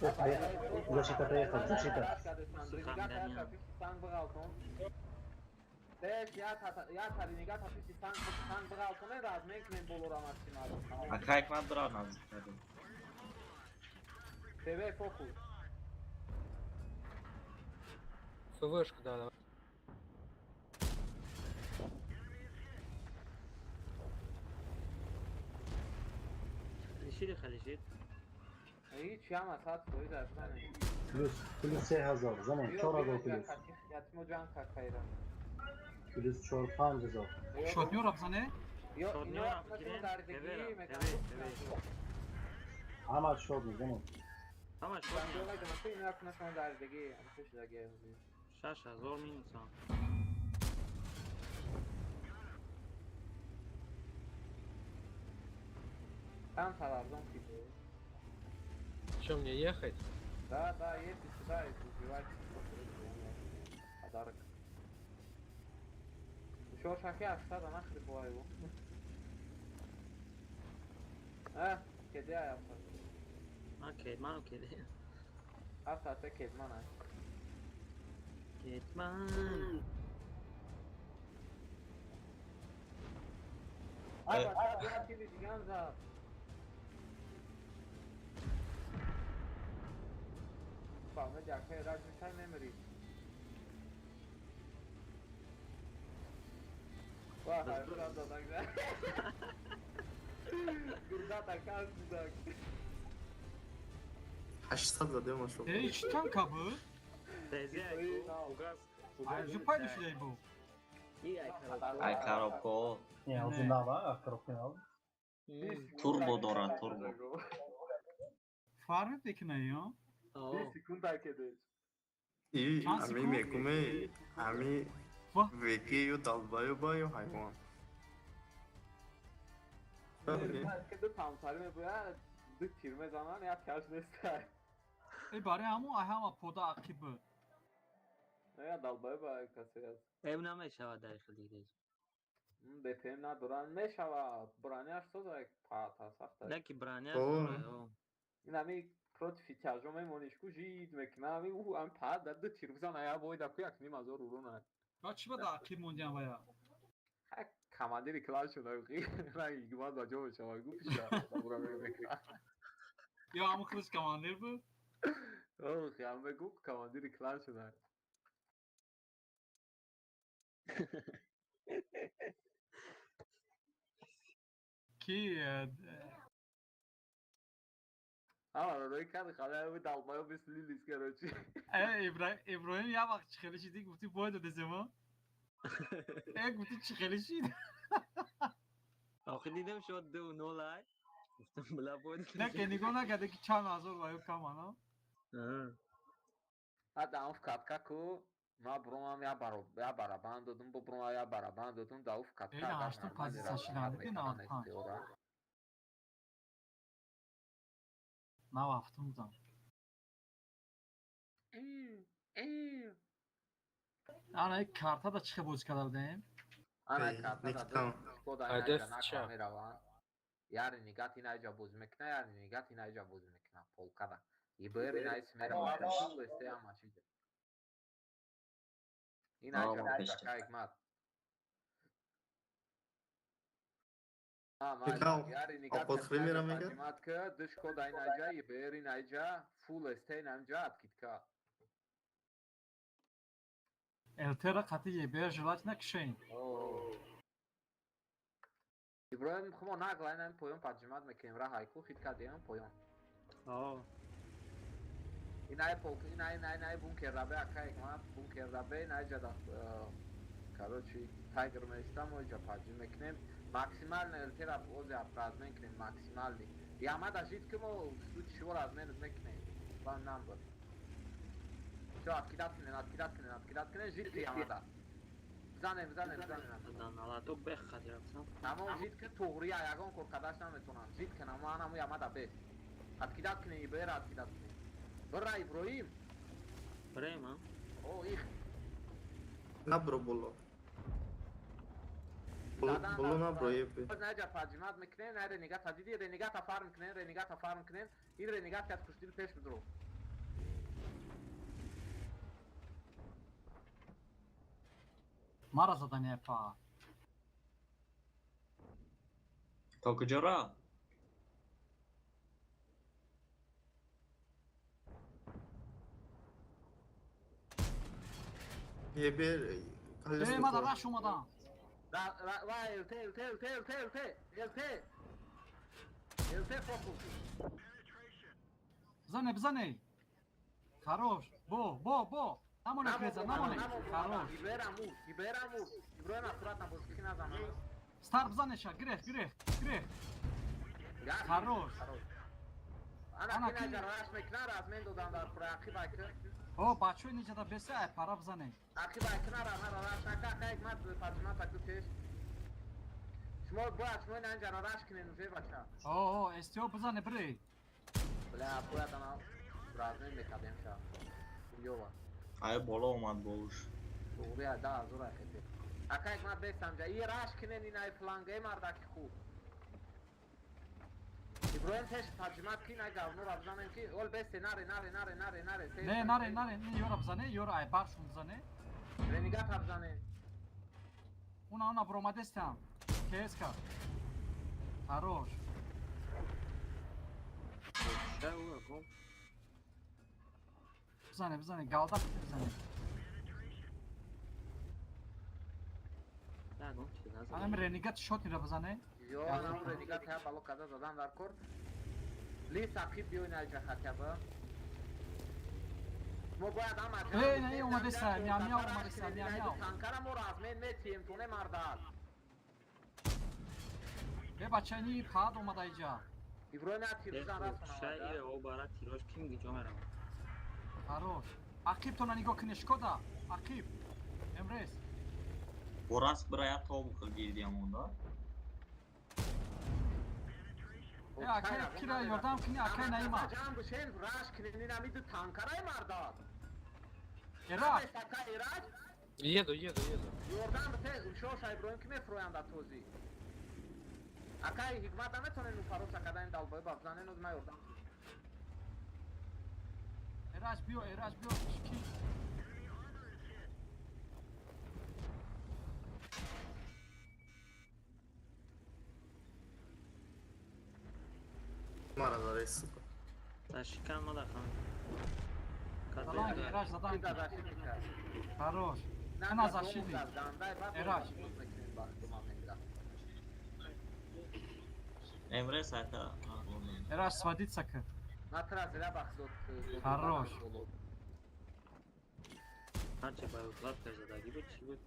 Защита приехал, защита. Ака Ҳикмат бира наздик кардем. ТВ фокус. ФВшку, да, давай. Халишид, халишид. Ҳеҷ ҳама сад фоиз аз мане. Плюс, плюс 3000, занем, 4000 плюс. Ятмо ҷанг кард хайран. Плюс 4 5000. Шотнёра бзане? Ё Шотнёра ино бигирен, дардигӣ ТВ-ра, мекунад. ТВ, ТВ. Ҳама шод занем. Ҳама шотнёр. Дардигӣ, ам 6000 минусам. Там Саларзон типа. Чё, мне ехать? Да, да, едьте сюда и убивайте. Подарок. Еще шахи 800 нахрен была его. А, кеде аяфта. Ман кедман кеде. Афта те кедман ай. Кедман. Ай, бача, бия тили диган зад. Фаҳмед, якҳои раҷ мешай мемирӣ. Ва, ҳайрон додак. Гурдата каз будак. 800 задем машо. Э, чӣ танка буд? Тезе ай фугас. Ай, ҷу пайдо шудай бу. Ай коробко. Не, ҳозир нава, а коробка нав. Турбо дорад, турбо. Фарқ мекунад, ё? 20 секунд кедеш. И Чанд ами секунд? мекуме, ами Ва? веки ю долбоёба ю ҳайвон. Ки ду тамсари мебояд, ду тир мезананд, як каш нест. Э, барои ҳамон ай ҳама пода ақиб буд. Я долбоёба касе аст. Эб намешавад дар хел дигар. БПМ надоранд, мешавад. Броняш соза пата сахта. Леки броня. О. Ин ами против тяжо мемониш ку жид мекуна, ами ӯ ами пат дар ду тир бизан, ая войда ку як ним ҳазор урона. Ба чӣ ба дар ақиб мондиам вая? Ха, командири клан шуда, ранги гуман ба ҷо мешавад, гу пиша. Ё ҳамон худаш командир буд? Ох, ям мегу командири клан шуда. Ки Ама рӯи кард хабар долбоёб слились, короче. Иброҳим як вақт чӣ хеле шидӣ, гуфтӣ бой додеземо. Гуфтӣ чӣ хеле шид. Охи дидам шуд 2-0 ай. Гуфтам бла бой. Не ки нигоҳ накарда ки чанд ҳазор ваю камано. А да он в катка ку ма бромам я барабан додум, бо бромам я барабан додум, да уф катка. Эй, ҳаштум позитсия шиданд, ки 95. 97 будам. Ана як карта да чӣ хел бозӣ карда будем? Ана карта да мераванд. Яри нигат ина иҷа бозӣ мекуна, яри нигат ина иҷа бозӣ мекуна, полкада. ИБР ина ис меравад, эсте ҳама чиз. Ина иҷа кайкмат. Яри нигат ка душко да ина иҷа, ИБР ина иҷа, фул эсте ина иҷа откидка. ЛТ-ра қатъи ЕБР желательно кишем. Иброҳим хумо нагла ина поён поджимат мекунем, ра ҳайку хит кардем поён. Инай полк, инай инай инай бункер рабе акай ма бункер рабе инай ҷа да короче тайгер меистам оҷа поджим мекунем. Максимально ЛТ-ра озе размен кунем максимально. Ямада жид ки мо случай шумо размен мекунем. Вам намбар. Всё, откидат кунем, откидат кунем, откидат кунем, жид ки ямада. Бизанем, бизанем, бизанем. Налато бех хатирам. Тамом жид ки туғрия ягон кор кардаш наметонам. Жид ки намо анаму ямада бес. Откидат кунем, ИБР откидат кунем. Бира Иброҳим. Бирем, а? О, их. Набро боло. Боло набро ебе. Наҷа поджимат мекунем, най ренегата диди, ренегата фарм кунем, ренегата фарм кунем. Ин ренегат кас куштил пеш бидро. Мара задание па. То куҷо рафт? ЕБР Мада раш омадан. Вай, ЛТ, ЛТ, ЛТ, ЛТ, ЛТ, ЛТ. ЛТ фокус. Бизане, бизане. Хорош. Бо, бо, бо. Намоне креза, намоне. Хорош. ИБР амур, ИБР амур. Иброҳим аккуратно бозӣ ки назан. Стар бизанеша, гирех, гирех, гирех. Хорош. Ана ки наҷа раш мекуна, размен додан дар пура ақиб айки. О, бачаҳои ниҷада беса, ай пара бизане. Ақиб айки нара, нара раш нака, акай мад поджимат аку пеш. Шумо бояд шумо ина инҷа раш кунед уже бача. О, о, СТО бизане, бирей. Бля, бояд ана размен мекардем ша. Ёва. Ай боло омад бош. Туғри да азур ай хете. Акай мад бесам ҷа. И раш кунед ин ай фланге мардаки хуб. Иброҳим пеш поджимат ки най говноро бизанем ки ол бесе наре наре наре наре наре. Не, наре, наре, не ёра бизане, ёра ай баршун бизане. Ренегата бизане. Уна, уна бромадестам. КСК. Хорош. Бизане, бизане, галда бизане. Анам ренегат шотнира бизане. Ё, анам ренегат ҳа бало када задан дар кор. Лис ақиб биёй на иҷа хатяба. Мо бояд ҳама Эй, не, омадеса, мя мя омадеса, мя мя. Танкара мо размен метием, туне мардак. Э, бача, ни пад омада иҷа. Иброҳим як тир бизан расона. Шай, о бара тирош ким гиҷо меравад. Хорош. Ақибтона нигоҳ кунед, Шкода. Ақиб. Эмрес. Бо раст бира як тоб гирдиам онда. Э, акай кира ёрдам куни, акай Наима. Ҷамъ бишен, раш кунед, ин ҳамиду танкараи мардак. Эраҷ. Ака Эраҷ. Еду, еду, еду. Ёрдам бите, шоша Иброҳим ки мефурӯянд дар тозӣ. Акай Ҳикмат наметонен уфароса кардани долбои ба бизанен, оз ман ёрдам. Эраҷ биё, Эраҷ биё, ки Мара задай, сука. Ташикан мада хан. Задан, Эраҷ задан. Хорош. Ана защитник. Эраҷ. Эмре сайта. Эраҷ сводиться ка. Хорош. Ҳарчи ба укладка задаги буд, чӣ буд?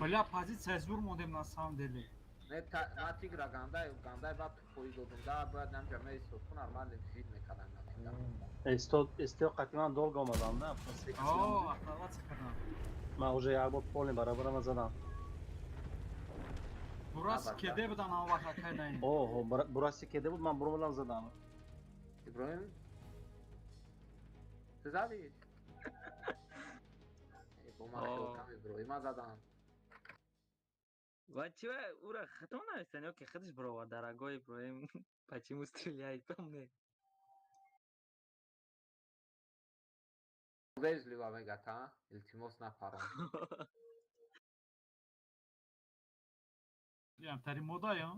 Бля, позиция зур мондем на самом деле. Не, на тигра гандай, гандай баб туфои додум, да, бояд намҷа меистод, ку нормально жид мекардам на тигра. Эстио қатиман долго омадам, да? О, оставаться кардам. Ман уже як бор полный барабарама задам. Бураси кеде будан он вақт акай наин. О, бураси кеде буд, ман буромадам задам. Иброҳим? Ту задӣ? Бо ман хелкам Иброҳима задам. Ва чӣ ура хато навистан ё ки худаш баровард, дорогой Иброҳим, почему стреляет по мне? Вежливо мегӯяд, а? Илтимос напарон. Ям тари мода, ё?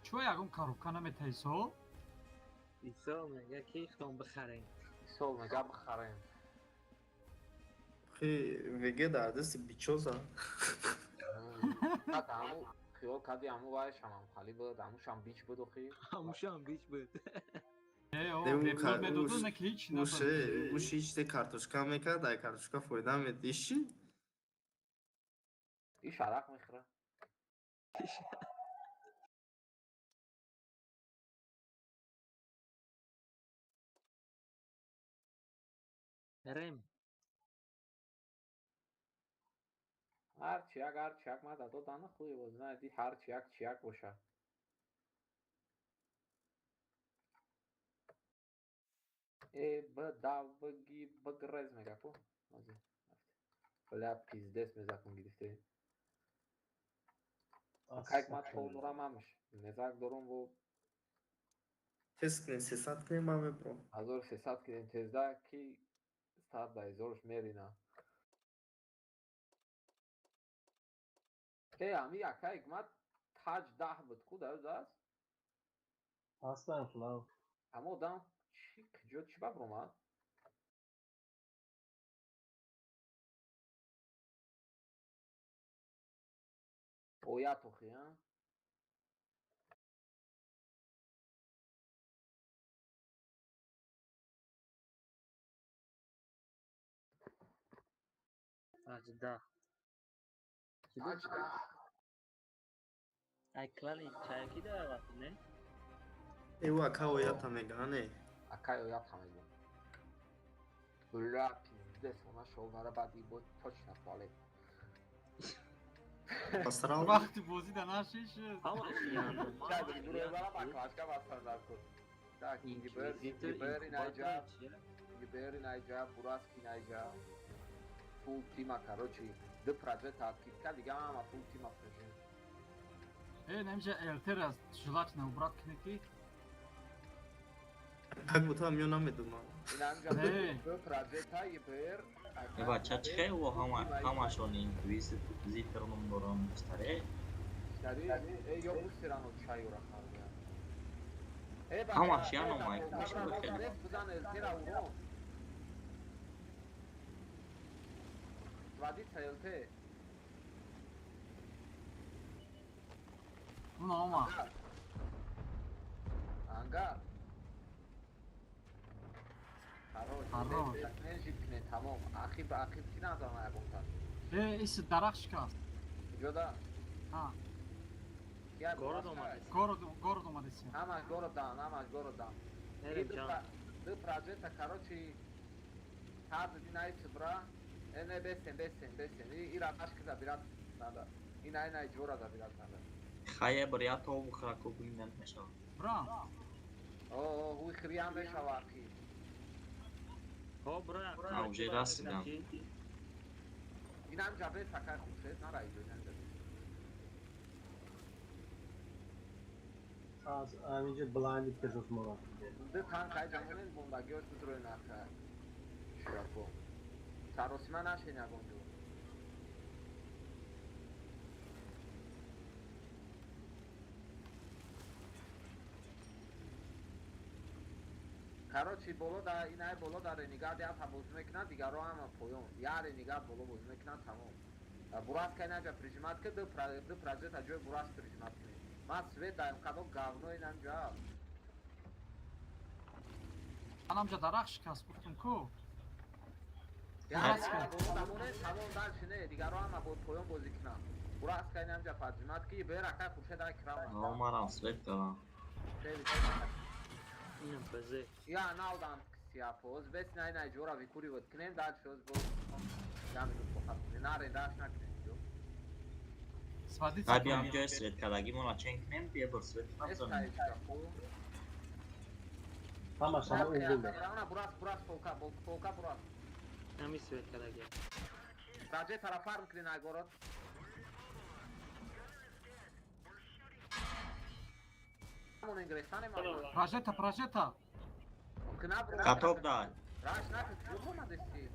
Чё ягон коробка наметаи сол? Исол мега ки худам бихарем. Исол мега бихарем. Хи веге дар дасти бичоза. Ҳаму хиёл кардӣ, ҳаму вайшам ҳам хали буд, ҳамушам бич буд охи. Ҳамушам бич буд. Уш ҳеч те картошка мекард, ай картошка фоида мед. Иш чӣ? Иш арақ мехӯрад. Рем. Ҳар чияк, ҳар чияк ма дадо дана хуи бозина ди ҳар чияк чияк боша. Э б да в ги б грез мега ку. Мази. Бля пиздец мезакун гирифте. Кайк ма тол дорам ҳамаш. Мезак дорум бо Тез кунем 300 кунем ман мебурам. 1300 кунем тезда ки сад да ҳазорш мерина. Э, ами акайк ма таҷ даҳ буд ку дар даст? Ҳастан флав. Ҳама одам чӣ куҷо чӣ ба буромад? Оят охи, а? Аҷда. Аҷда. Ай клани чаяки дават, не? Э, ӯ ака оята мега, не? Акай оята мега. Бля, пиздец, она шел на рабади бо точно туалет. Посрал. Вақти бозӣ да нашиш. Так, Гибер найҷа, Гибер найҷа, Бураски найҷа. Фул тима, короче, ду проджета откидка, дига ҳама фул тима прежим. Э, намиша ЛТ раз желательно убрать кники. Как будто мё намедумам. Ду проджета ИБР. Э, бача чӣ ӯ ҳамашон инквизитор ном дорам муштаре? Муштари, э, ё бустерано чайора хавя. Ҳамаш я номай мешава хеле. Бузан ЛТ-ра урон. Сводиться ЛТ. Уна ома. Ангар. Хорош. Хорош. Нежит тамом. Ахиб ахиб ки назана ягонта. Э, ис дарахт шикаст. Куҷода? Ҳа. Город омадест. Город, город омадест. Ҳамаш городан, ҳамаш городан. Эрем ҷан. Ду проджета, короче, ҳар ди найти бра. Э, не, бесен, бесен, бесен. Ира башки забират надо. Ина, ина, ҷора забират надо. Хае бар я то бухра ку бинан мешава. Бра. О, ҳуй хриям мешава ахи. Ҳо, бра. А, уже расидам. Инам ҷабе сакай хуршед, нара иҷо, инам ҷабе. Аз ҳаминҷо блайнд кардос моро. Ду танк ай ҷамонен бондагиёш бузрои наха. Ширафо. Саросима нашен ягон ҷо. Короче, боло да инай боло да ренегат я та бозӣ мекунад, дигарро ҳама поён. Я ренегат боло бозӣ мекунад, тамом. Бурас кай наҷа прижимат ки ду прожета ҷои бурас прижимат кунед. Ман свет даем кадо говно инамҷа. Анамҷа дарахт шикаст гуфтум ку. Бурас кай боло дамоне, тамом дальше не, дигарро ҳама бо поён бозӣ кунанд. Бурас кай наҷа прижимат ки бера кай Хуршед ай крам. Омарам свет дадам. Инам базе. Я налдан ксиапоз, бес най най ҷора викуриват кунем, дальше оз бо ямину похат. Наре даш накунем ҷо. Свадица. Ай биям ҷои свет кадаги мона чен кунем, бия бор свет назанем. Ҳамаш ҳама угулда. Бурас, бурас, полка, полка бурас. Ҳами свет кадаги. Раҷе тараф фарм кунин ай город. Прожета, прожета. Каток дай. Раш накун, чӣ омадасти?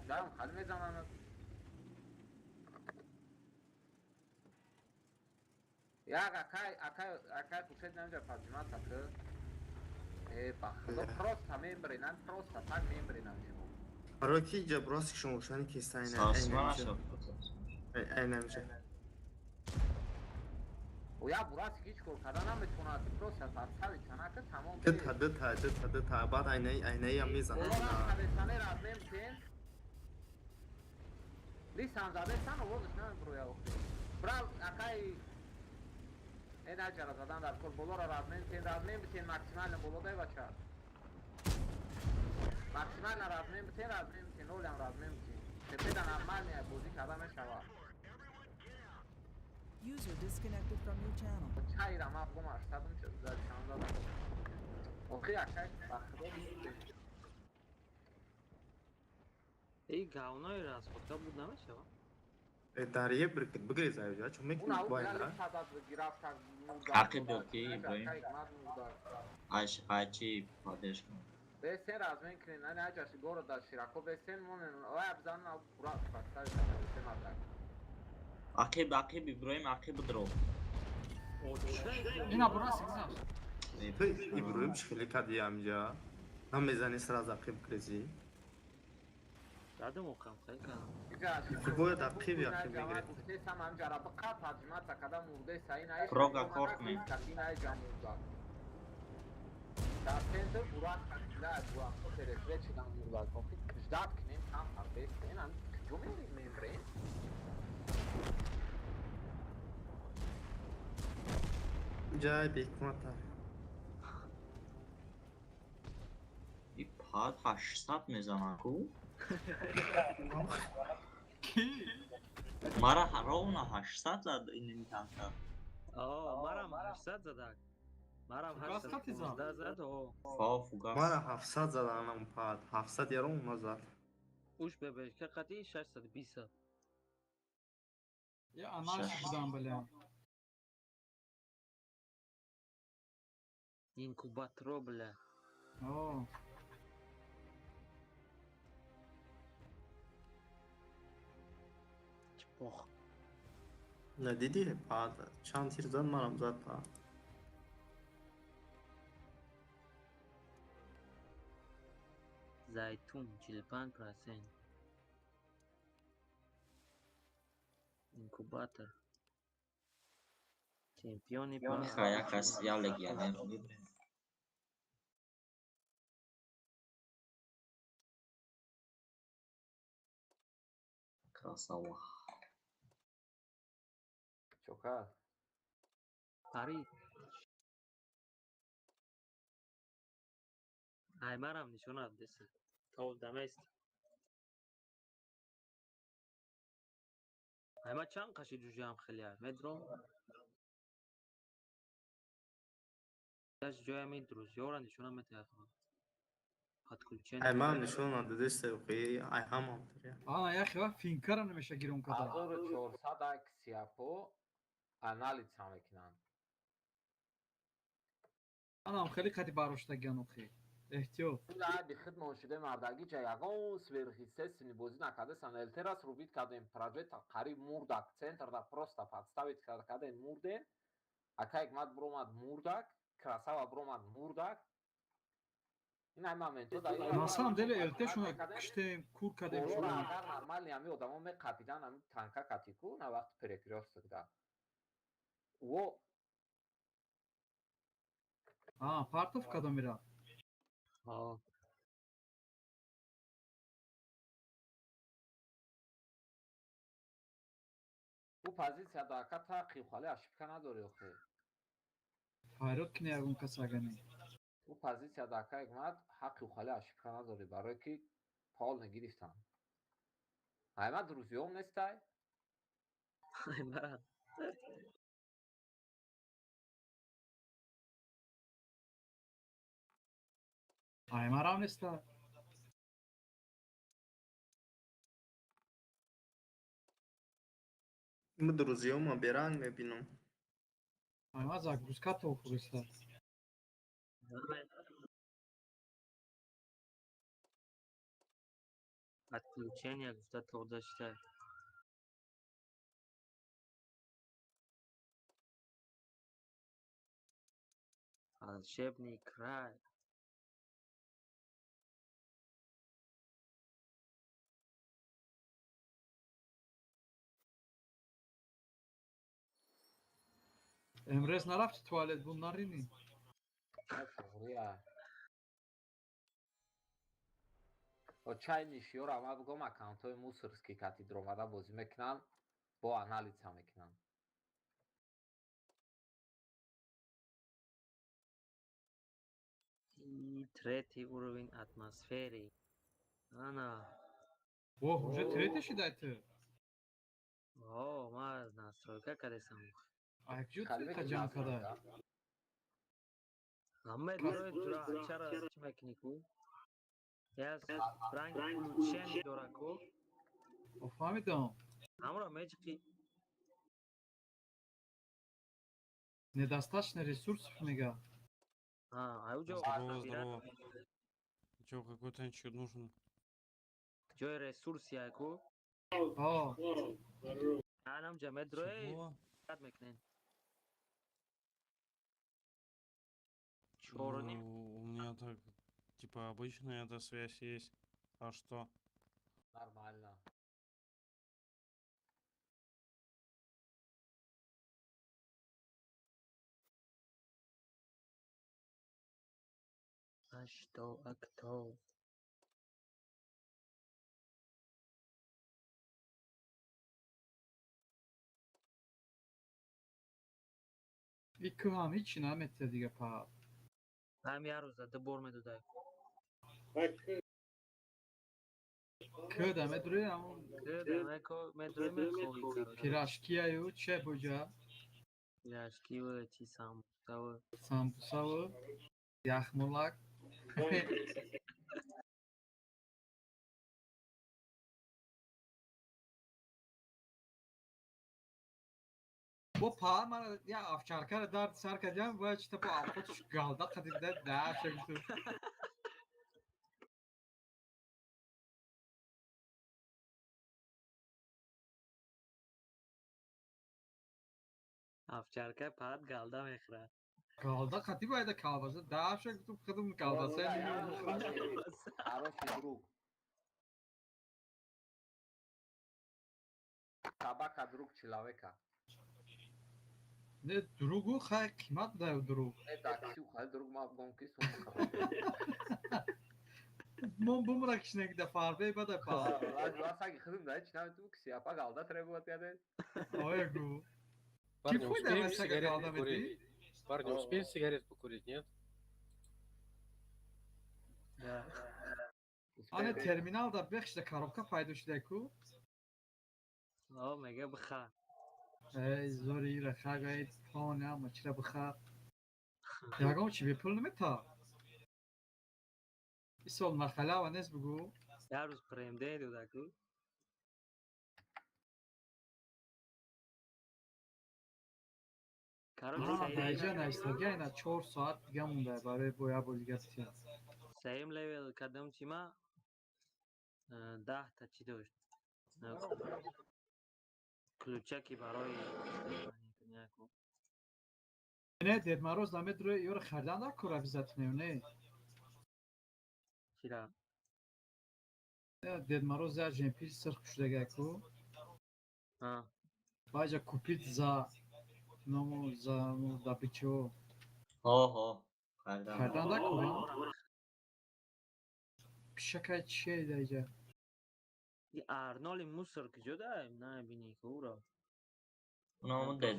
Дам, хали мезанам. Яг акай, акай, акай Хуршед намҷа паҷмат ак. Э, ба худо просто мембренам, просто так мембренам шумо. Барои ки ҷа бурас шумо шани ки сайна. Ай намҷа. Оя бурас ҳеҷ кор карда наметавонад, просто подстави танака тамом. Дта, дта, дта, дта, баъд айнаи, айнаиам мезанад. Лисан задесан овозаш намебуроя охир. Брав, акай э наҷара задан дар кор болоро размен тен, размен битен максимально боло дай бача. Максимально размен битен, размен битен, олям размен битен. Тепеда нормально бозӣ карда мешавад. User disconnected from your channel. Чайра ма бомаш садум ча за чанд зада. Охи акай ба худо. Эй говнои расходка буд намешава? Дар е бигрез аёҷа, чун мекунӣ бояд. Ақиб дод ки Иброҳим. Аш айчи поддержка. Бесен размен кунен, ани аҷаш города широко бесен монен, ой абзан пура подстави бесен мадак. Ақиб, ақиб Иброҳим, ақиб дро. Ина бурас гузашт. Ту Иброҳим чӣ хеле кардӣ амҷа? Намезанӣ сразу ақиб грезӣ? Дадам оқам хеле кардам. Бояд ақиб ақиб мегирифт. Прога кор кунем. Ҷай беҳикмата. И пад 800 мезанад ку? Ки? Мара ровно 800 зад ин танка. О, марам 800 задак. Марам 815 зад, о. Фа фугас. Мара 700 заданам пад, 700 яром назад. Уш бебешка қати 620. Я анализ будам, бля. Инкубатро, бля. О. Чпох. Надидӣ пад чанд тир зад, марам зад пад. Зайтун 45%. Инкубатор. Чемпиони па. Як кас я легионер. Красава. Чока. Пари. Ай марам нишонат деса. То дамест. Ай ма чанд қаши ҷуҷаам хеле медром. Даш ҷоями друзьёра нишона метаҳад. Подключение. Ай ман нишона дадеста охи, ай ҳамам. А, яхи ва финкара намеша гиром када. 1400 аксияпо анализ мекунанд. Анам хеле қати бароштагиан охи. Эҳтиёт. Ай хидмон шуда мардагӣ ҷа ягон сверхъестественный бозӣ накардасан. Элтерас рубит кардем, прожета қариб мурдак, центрда просто подставить кардем, мурдем. Ака Ҳикмат биромад мурдак, Красава биромад мурдак. Ин ҳами моменто да На самом деле ЛТ-шуна киштем, кур кардем. Болоро Шуна. Агар нормальный ҳами одамо меқапидан, ҳами танка катику на вақти перекрёсток да. Во. А, партов кадом мира? О. Ӯ позитсия да ака та қивхали ошибка надори охе. Файрод кини ягон кас агани. Ӯ позитсия да ака Ҳикмат ҳаққи ухали ошибка надори, барое ки полный гирифтан. Айма друзьём нестай? Аймара. Аймарам неста. Ма друзьёма беранг мебинам. Айма загрузка то хӯриста. Отключение гуфта тоғда шида. Волшебный край. Эмрез нарафти туалет бун нарини. Туғрия. О чай нишиёра ма бигом, аккаунтҳои мусорский кати дуромада бозӣ мекунанд, бо анализа мекунанд. И третий уровень атмосферы. Ана. О, уже третий шидай ты. О, ма настройка кадесам. А кҷо третий ҷамъ када? Ҳама дорои тура чара чӣ мекунӣ ку? Яс ранг улучшение дора ку? О, фаҳмидам. Ҳамро меҷиқи. Недостаточно ресурсов мега. А, аюҷо Здорово, здорово. Чё, какой танчик нужен? Ҷои ресурси ку? О. Анам ҷа медрои Чего? рад мекунен. Чорним. Ну, у меня так, типа, обычная эта связь есть. А что? Нормально. А что, а кто? И кӯҳам ҳичи наметия дига па. Ҳам як рӯза ду бор медодай. Кӯ да медурӣ ҳамон. Кӯ да медурӣ мехоҳӣ, короче. Пирожкияю че буҷа? Пирожкиву чи самбусаву. Самбусаву яхмулак. Бо па мара я овчаркара дард сар кардям, бояд чита бо авқотш галда қадида даша гуфту. Овчарка паат галда мехӯрад. Галда қати бояда колбаса даша гуфту, худум колбаса. Хороший друг. Собака друг человека. Не другу хай қимат да друг. Не такси хай друг ма бигом ки сум. Мон бумра кишнеги да фарбе бада па. Саги худум да ҳеч намету ки сияпа галда требовать каде. Оя гу. Парни, фойда успеем ба сага сигарет галда мети? покурить? Парни, успеем сигарет покурить, нет? Да. Ане терминал да бехш да коробка пайдо шуда ку. О, мега биха. Эй, зори ира хагай пона ма чира биха. Ягон чи бепул намета. Исол махалава нест бугу. Як рӯз премде дода ку. Короче, Даиҷа наистагӣ айна 4 соат дига монда барои бо як бор дига тия. Сеюм левел кардам чи ма 10 та чӣ дошт. Ключаки барои. Не, Дед Мороз намедуре, ёро харидан накор обязательно, не? Чира? Дед Мороз я жемпир сирх шудагаку. А. Баҷа купить за ному за добычу. Ҳо, харидан. Харидан накор? Пишакай чие даиҷа? И Арноли мусор куҷо даем? Набини ку уро. Уному Дед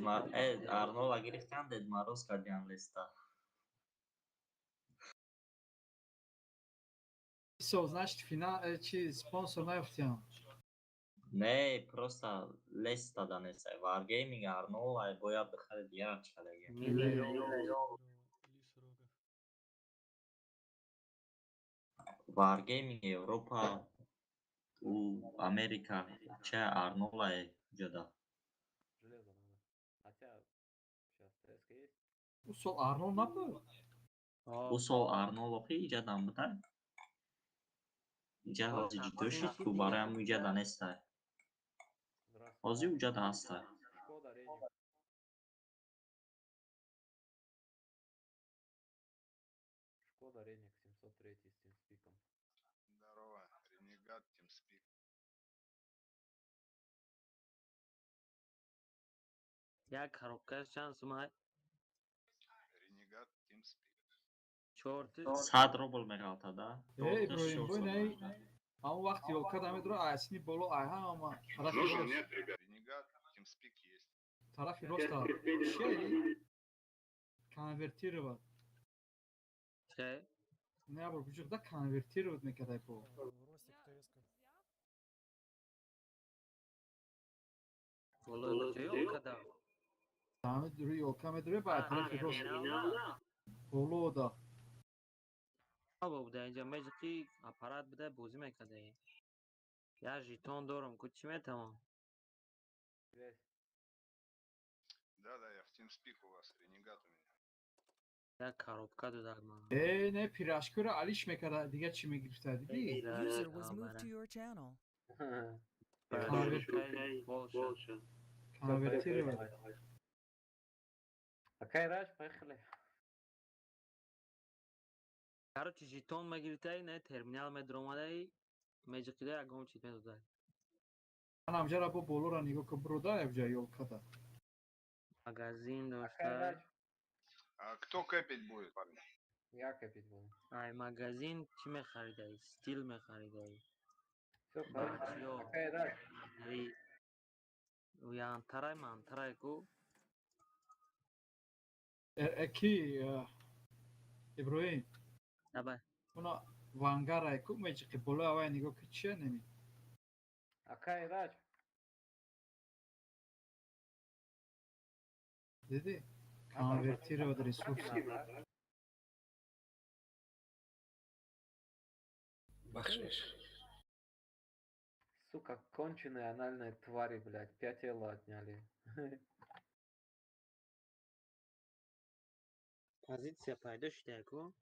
Арнола гирифтан, Дед Мороз кардиан листа. Со, значит, финал, чи спонсор наёфтиям? Не, просто леста данесай. Wargaming Арнол ай бояд бихарид дигар чӣ Миллион. Wargaming Европа у Америка ча Арнол ай ҷода. Железо надо. Хотя сейчас ТСК есть. У сол Арнол набуд? У сол Арнол охи иҷадан будай. Иҷа ҳозир ҷудо шуд ку барои ҳам иҷада нестай. Ҳозир уҷада ҳастай. Шкода, Реник. Шкода, Реник, 703 с тимспиком. Здорово, Ренегат, TeamSpeak. Як коробкаш чанд сумай? Ренегат, TeamSpeak. Чорти? 100 рубл меғалтада. Э, Иброҳим, бой не, ҳамон вақти ёлка дамедура айсини боло ай ҳама тарафи Нужен, рост. нет, ребят? Ренегат, TeamSpeak есть. Тарафи роста. Чие? Конвертировать. Че? Не, бо буҷуқда конвертировать мекардай бо. Ростик, ТСК. Боло куҷо ёлка да? Дамед рӯи ёлка медуре ба тарафи рост. Боло да. Бо буда инҷа меҷиқи аппарат буда бозӣ мекардаи. Я жетон дорам, ку чӣ метавон? Связь. Да, я в TeamSpeak у вас, Ренегат у меня. Як коробка додак ман. Э, не, пирашкуро алиш мекарда, дига чӣ мегирифта, дидӣ? User was moved to your channel. Больше. Конвертировать. Акай Радж, поехали. Короче, жетон мегирифтаи, не, терминал медромадаи, меҷиқида ягон чиз медодай. Ман ҳамҷара бо болоро нигоҳ кун, брода ябҷа ёлкада. Магазин Акай дошта. Радж. А кто кэпить будет, парни? Я копить буду. Ай, магазин чӣ мехаридаи? Стил мехаридаи. Все, поехали. Бачиё. Акай Радж. Янтарай мантарай ку. Ки Иброҳим? Давай. Уна вангарай ку меҷиқи болои авай нигоҳ ки чия неми? Акай Радж. Дидӣ? Конвертировать ресурсы. Бахшиш. Сука, конченые анальные твари, блядь. 5 элла отняли. Позиция пайдо шуда ку?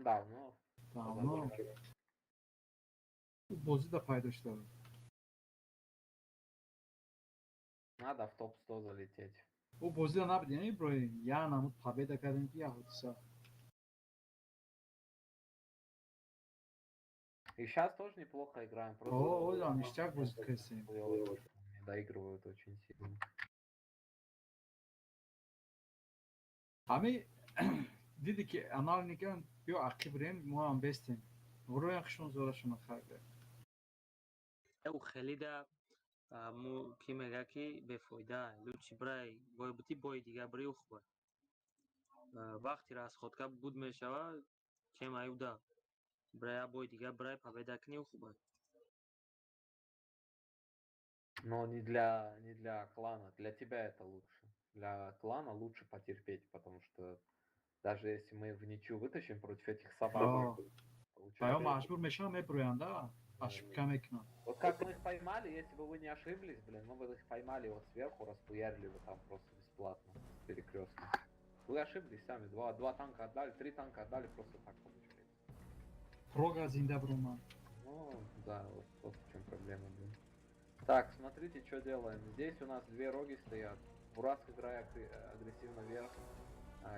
Давно. Давно. Бозӣ да пайдо шуда буд. Надо в топ-100 залететь. Ӯ бозиро набуд, яъне Иброҳим, я намуд победа кардем ки я ҳодиса. И сейчас тоже неплохо играем. Просто О, о, ништяк бозӣ кардем. не доигрывают очень сильно. Ҳами диди ки аналникан биё ақиб рем, мо ҳам бестем. Вуроян хишон зорашона харда. Ӯ хеле да му ки мега ки бефоида, лучше брай бой бути бой дига бри ӯ хуб. Вақти расходка буд мешава, чем аюда. Брай бой дига брай победа кни ӯ хуб. Но не для клана, для тебя это лучше. Для клана лучше потерпеть, потому что даже если мы в ничью вытащим против этих собак, Ё маҷбур мешавам меброянд, да? Ошибка мекунам. Вот как мы их поймали, если бы вы не ошиблись, блин, мы бы их поймали вот сверху, расхуярили бы там просто бесплатно, с перекрестка. Вы ошиблись сами, два танка отдали, 3 танка отдали, просто так получается. Рога зинда брума. Ну, да, вот в чем проблема, блин. Так, смотрите, что делаем. Здесь у нас 2 роги стоят. Бураск, играй агрессивно вверх.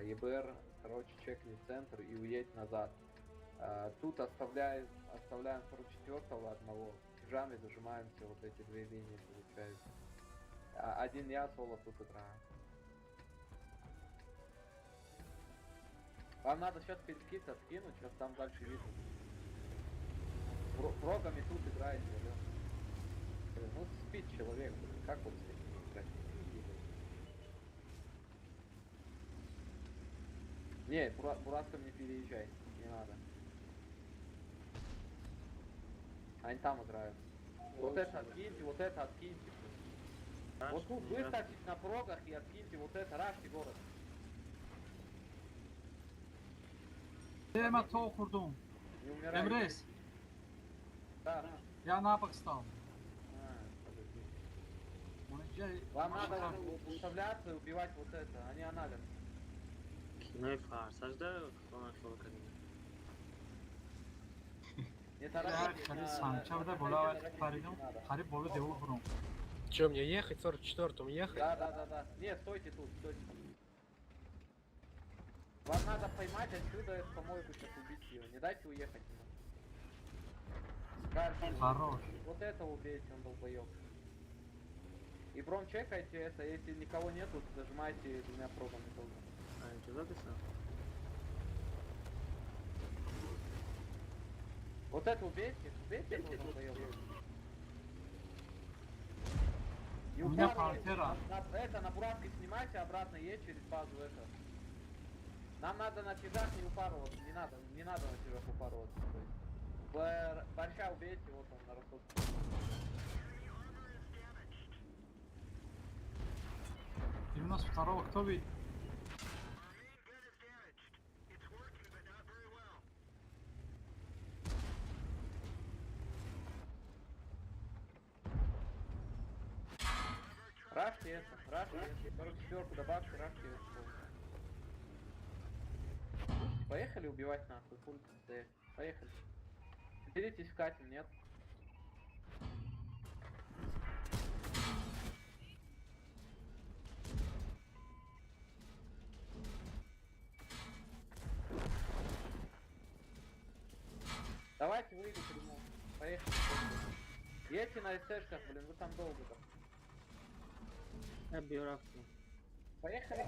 ЕБР, короче, чекни центр и уедь назад. Тут оставляем 44-го одного. Чужами зажимаемся, вот эти две линии получается. Один я соло тут играю. Вам надо сейчас перекид откинуть, сейчас там дальше видно. Прогами тут играете, алё. Блин, ну спит человек, блин, как вот с такими играть? Не, Бураском не переезжай, не надо. Они там играют. Вот это откиньте, вот это откиньте. Вот тут выставьтесь на прогах и откиньте вот это, рашьте город. Ема то хурдум. Эмрес. Да. Я на бок стал. Подожди. Вам надо выставляться и убивать вот это, они анализ. Кинои фарсаж да, кто нашел кабинет. Че, мне ехать? 44-м ехать? Да. Нет, стойте тут, стойте. Вам надо поймать отсюда эту помойку, сейчас убить ее. Не дайте уехать ему. Хорош. Вот это убейте, он долбоеб. И бром чекайте это, если никого нету, зажимайте двумя пробами тоже. А, что записал? Вот это убейте, убейте этого долбоеба. И у меня пантера. Это на буравке снимайте, обратно едь через базу это. Нам надо на тяжах не упарываться, не надо на тяжах упарываться. Борща убейте, вот он на рассудке. 92-го кто видит? Рашьте это, рашьте это, 44-ку добавьте, рашьте это. Поехали убивать нахуй, пульт, поехали. Беритесь в катим, нет? Давайте выйду прямую. Поехали. Едьте на СТшках, блин, вы там долго там. Я бью рафту. Поехали.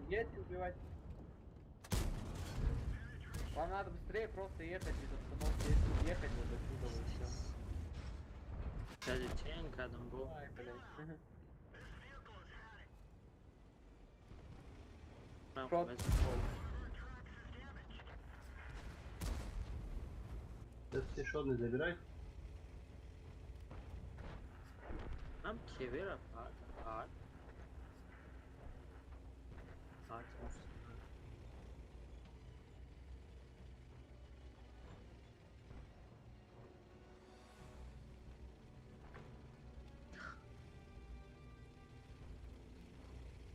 Едьте убивать. Вам надо быстрее просто ехать без остановки, ехать вот отсюда вот все. Дядя Ченг рядом был. Ай, блядь. Ты шотный забирай. Нам кевера пат, пат. Пат, может.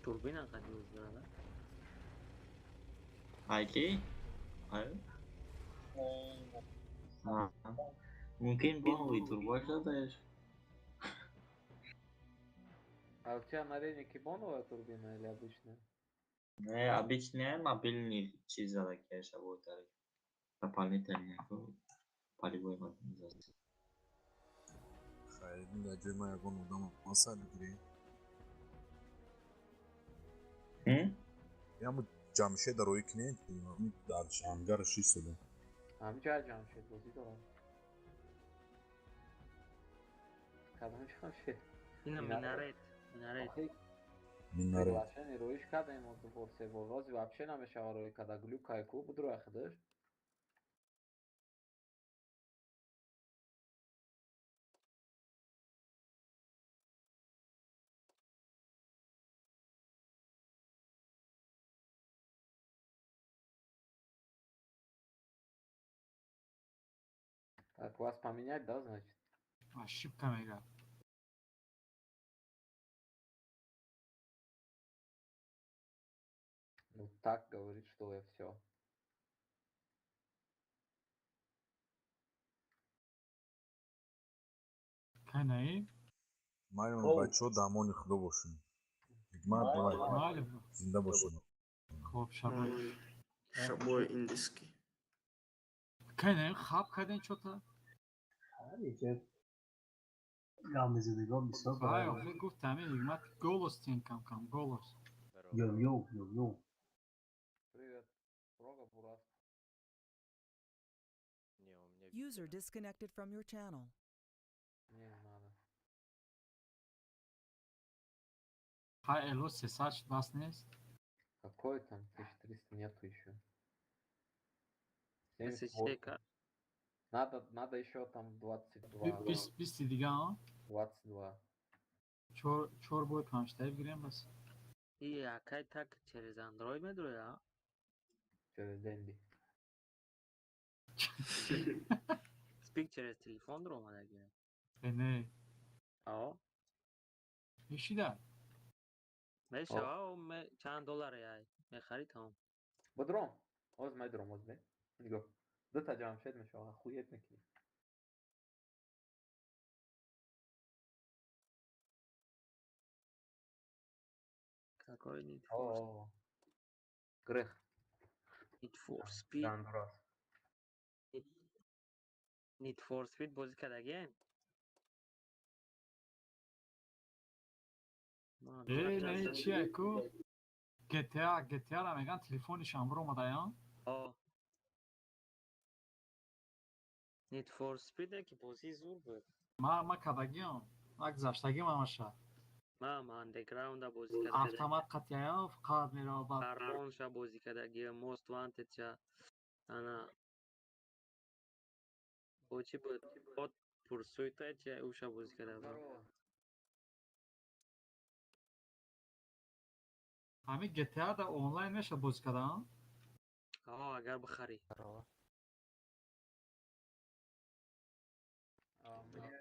Турбина ходила, да? Айки? Ай? Мумкин боновый турбо задаешь? А у тебя на Ренике боновая турбина или обычная? Не, обычная мобильный чиз задакеш, а вот так. Дополнительный полевой модернизация. Хайр, да ҷои ягон одам маса бигирӣ. Яму Ҷамшед роӣ кунем, дар ангар шистода. Ҳамҷа Ҷамшед бозӣ дорам. Кадом Ҷамшед? Ина минарет, минарет. Минарет. Приглашение роиш кадаем ду бор, се бор. Рози вообще намешава рои када. Глюк кайку будро ахдаш. Так, вас поменять, да, значит? Ошибка мега. Ну так говорит, что я все. Кайнаи? Майли, бачаҳо, дамони худо бошед. Ҳикмат, давай. Майли. Зинда бошед. Хоб, шабой. Шабой индийский. Кайнем хаб кардем чота. Гап мезадагон бисёр. Ай, охир гуфт ҳамин ҳикмат голос тин кам кам голос. Йо, йо, йо, йо. Привет. Рога Бурас. Не, у меня User disconnected from your channel. Не надо. Ҳай, эло сесад даст нест. Какой там? 1300 нету еще. 78. 78. Надо еще там 22. Бисти дига, а? 22. Чор бой панҷтаи бигирем бас. И акай так через Android медрои, а? Через Денди. Спик через телефон омадаги. Э, не. О, Мешида. мешава, чанд доллар ай мехари, тамом. Бодром. Оз майдром, оз бе. Нигоҳ. Дута ҷамшед мешава, охуеть мекунӣ. Какой Need for О, Грех. Need for Speed. Гандурас. Need for Speed бозӣ кардагием? Э, не, чия ку? GTA, GTA ра меган, телефониш амро омадаям. О. Need for Speed ки бозии зур буд. Ма кардагиам. Ма гузаштагим ҳамаша. Ма андеграунда бозӣ кардагиам. Автомат қатъияам, фақат мерава баъд. Карбонша бозӣ кардагиам, Most Wanted ша. Ана. Бо чӣ буд? Hot Pursuit чи уша бозӣ карда будам. Здорово. Ҳамин GTA да онлайн меша бозӣ кардан? О, агар бихарӣ. А, мне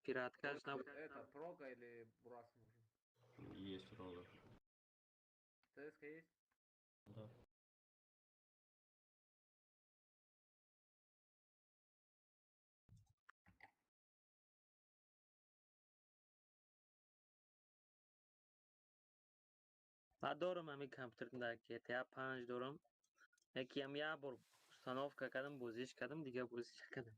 Пираткаш набуд. это прога или Бурас нужен? Есть рога. ЦСК есть? Да. Ман дорам ҳамин компютерда GTA 5 дорам. Якиам як бор установка кардам, бозиш кардам, дигар бозиш накардам.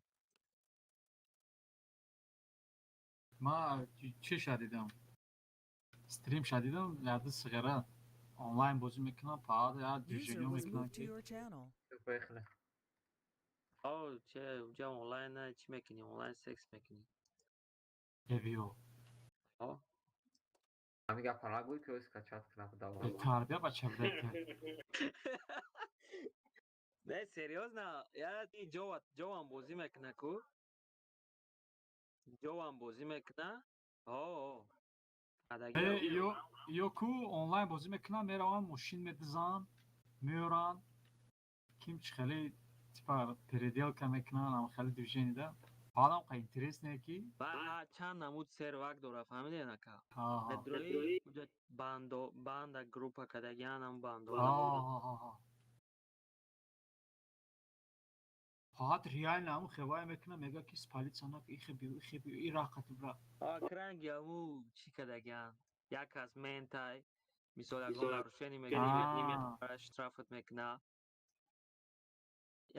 Ма чӣ шадидам? Стрим шадидам, яды сиғара онлайн бозӣ мекунам, фақат я User движение was мекунам moved to ки your channel. Всё, поехали. О, че уҷа онлайн чӣ мекунӣ? Онлайн секс мекунӣ. Эвио. О, Ҳамин гапа нагӯй, ки оз скачать кунам давай. Тарбия бача будете. Не, серьёзно, я и ҷова ҷовам бозӣ мекуна ку. Ҷовам бозӣ мекуна. О, Э, ё ку онлайн бозӣ мекунам, меравам, мошин медизам, меоранд. Ким чи хеле типа переделка мекунанд, ам хеле движение да. Баъдам қа интересне ки Ба чанд намуд сервак дора, фаҳмидед ака? Ҳа. Медрои уҷа бандо банда группа кардагианам бандо. Ҳа. Фақат реально ҳамун хевая мекунам, мега ки спалица нак, ихе биё, ихе биё, и рақати бира. Акранги ҳаму чӣ кардагиан? Як кас ментай, мисол ягон нарушение мекунӣ, штрафат мекуна.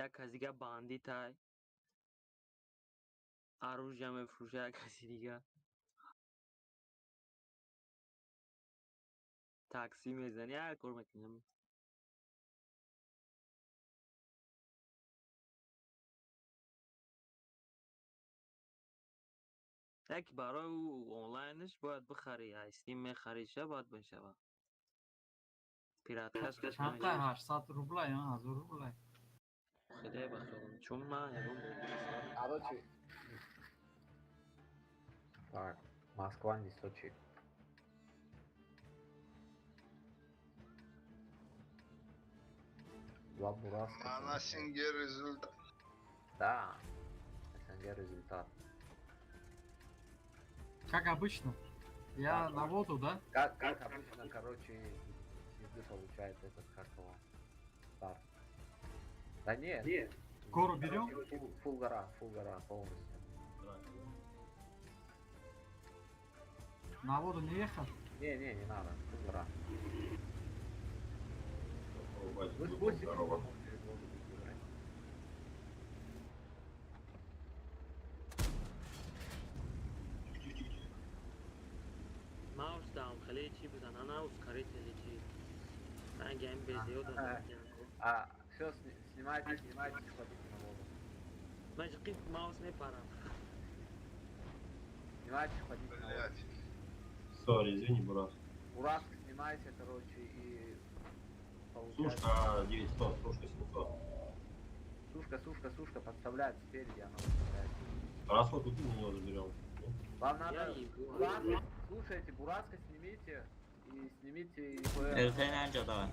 Як кас дига бандитай. Оружие мефурӯша як каси дига. Такси мезанӣ, ҳар кор мекунӣ. Яке барои ӯ онлайнаш бояд бихарӣ, Steam мехариша, баъд мешава. Пираткаш Чанд та, 800 рубла ё 1000 рубла? Хеле бахелам, чун ман ягон Короче, так, Москва, не Сочи. Два Бураска. А на СНГ результат. Да, СНГ результат. Как обычно. Я на воду, да? Как обычно, короче, пизды получает этот, как его, старт. Да нет. Нет. Гору берем? Фул, фул гора полностью. На воду не ехать? Не, не, не надо. Ура. Вы спустите, потом через воду будете играть. Маус дам, хеле чи бизан, ана ускорители чи. Ранги ам безиёд А, все, снимайте, снимайте, сходите на воду. Значит, маус мепарам. Снимайте, ходите на воду. Сори, извини, брат. Бураск снимайте, короче, и... Сушка 900, сушка 700. Сушка, сушка, сушка, подставляет спереди, она подставляет. Раз вот тут мы его заберем. Вам надо... Бураска, слушайте, Бураска снимите и снимите ИПР. РТ давай.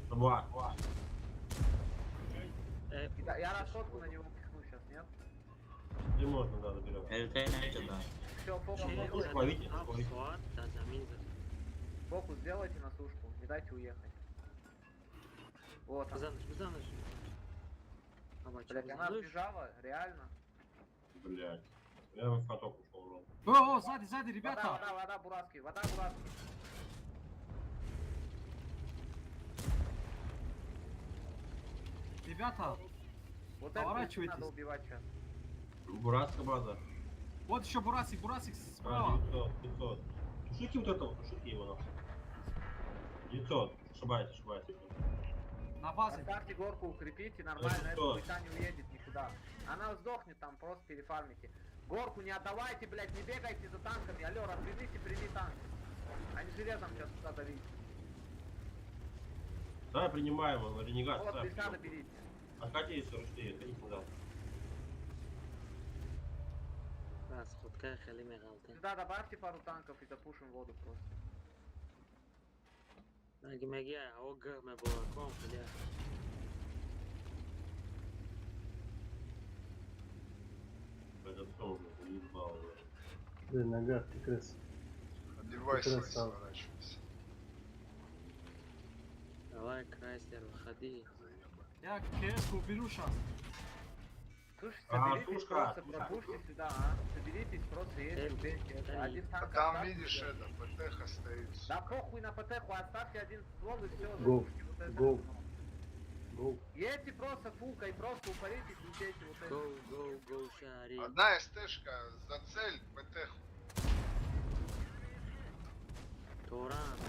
Два. Я расходку на него пихну сейчас, нет? Не можно, да, заберем. РТ да. Все, фокус делайте. Фокус сделайте на сушку, не дайте уехать. Вот она. Блять, она сбежала, реально. Блять. Я в каток ушел. О, сзади, сзади, ребята! Вода, вода, вода, Бураски, вода, Бураски. Ребята, вот поворачивайтесь. Это надо убивать сейчас. Бураска база. Вот еще Бурасик, Бурасик справа. 900, 500. Тушите вот этого, тушите его нахуй. 900, ошибаетесь, ошибаетесь. На базе. Поставьте горку, укрепите, нормально, эта хуйта не уедет никуда. Она сдохнет там, просто перефармите. Горку не отдавайте, блядь, не бегайте за танками. Алло, развернись и прими танк. Они железом сейчас туда давить. Да, принимаем, ренегат. Вот, Лисана берите. Откатись, 44, отходите назад. Сюда добавьте пару танков и запушим воду просто. Блин, нога, ты крыс. Одевайся и сворачивайся. Давай, Крайслер, выходи. Я КС-ку уберу сейчас. Слушай, соберитесь, просто пропушьте сюда, а? Соберитесь, просто едете, убейте. Один танк. А там видишь это, ПТХ стоит. Да похуй на ПТХ, оставьте один ствол и все. Go, go, go. Едьте просто фулкой, просто упаритесь, убейте вот это. Go, go, go, шари. Одна СТшка за цель ПТХ. Туран.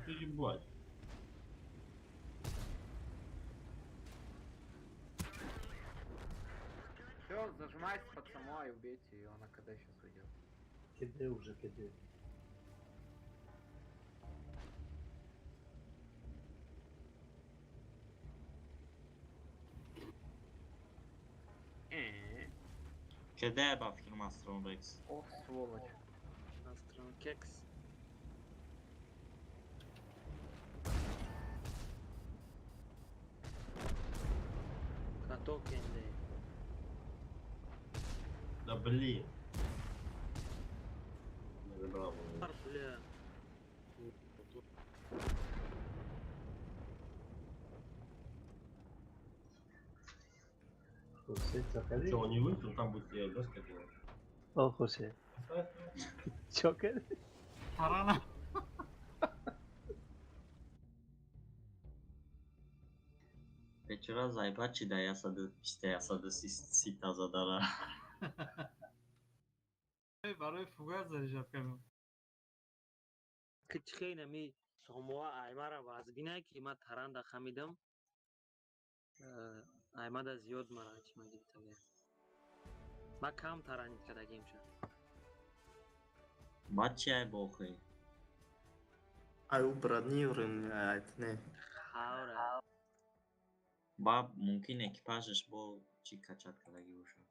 Ебать. Все, зажимайтесь под самой и убейте ее, она когда сейчас уйдет. КД уже, КД. КД бафкин Мастрон Рекс. Ох, сволочь. Мастрон Кекс. Да блин. Не забрал. Бля. Что, он не вышел, там будет стоять, да, скотина? О, Хосе. Чё, Тарана. Бечора зайба чи да 120 130 задара. Барои фугас заряжать кардам. Ки чихе инами сомоа аймара вазбина ки ма таранда хамидам. Аймада зиёд мара чи ма гирифтага. Ма кам таранид кардагим ша. Баъд чи ай бохи? Ай у бронированный айт не. Хавра. Ба мумкин экипажаш бо чӣ качат кардагӣ бошад.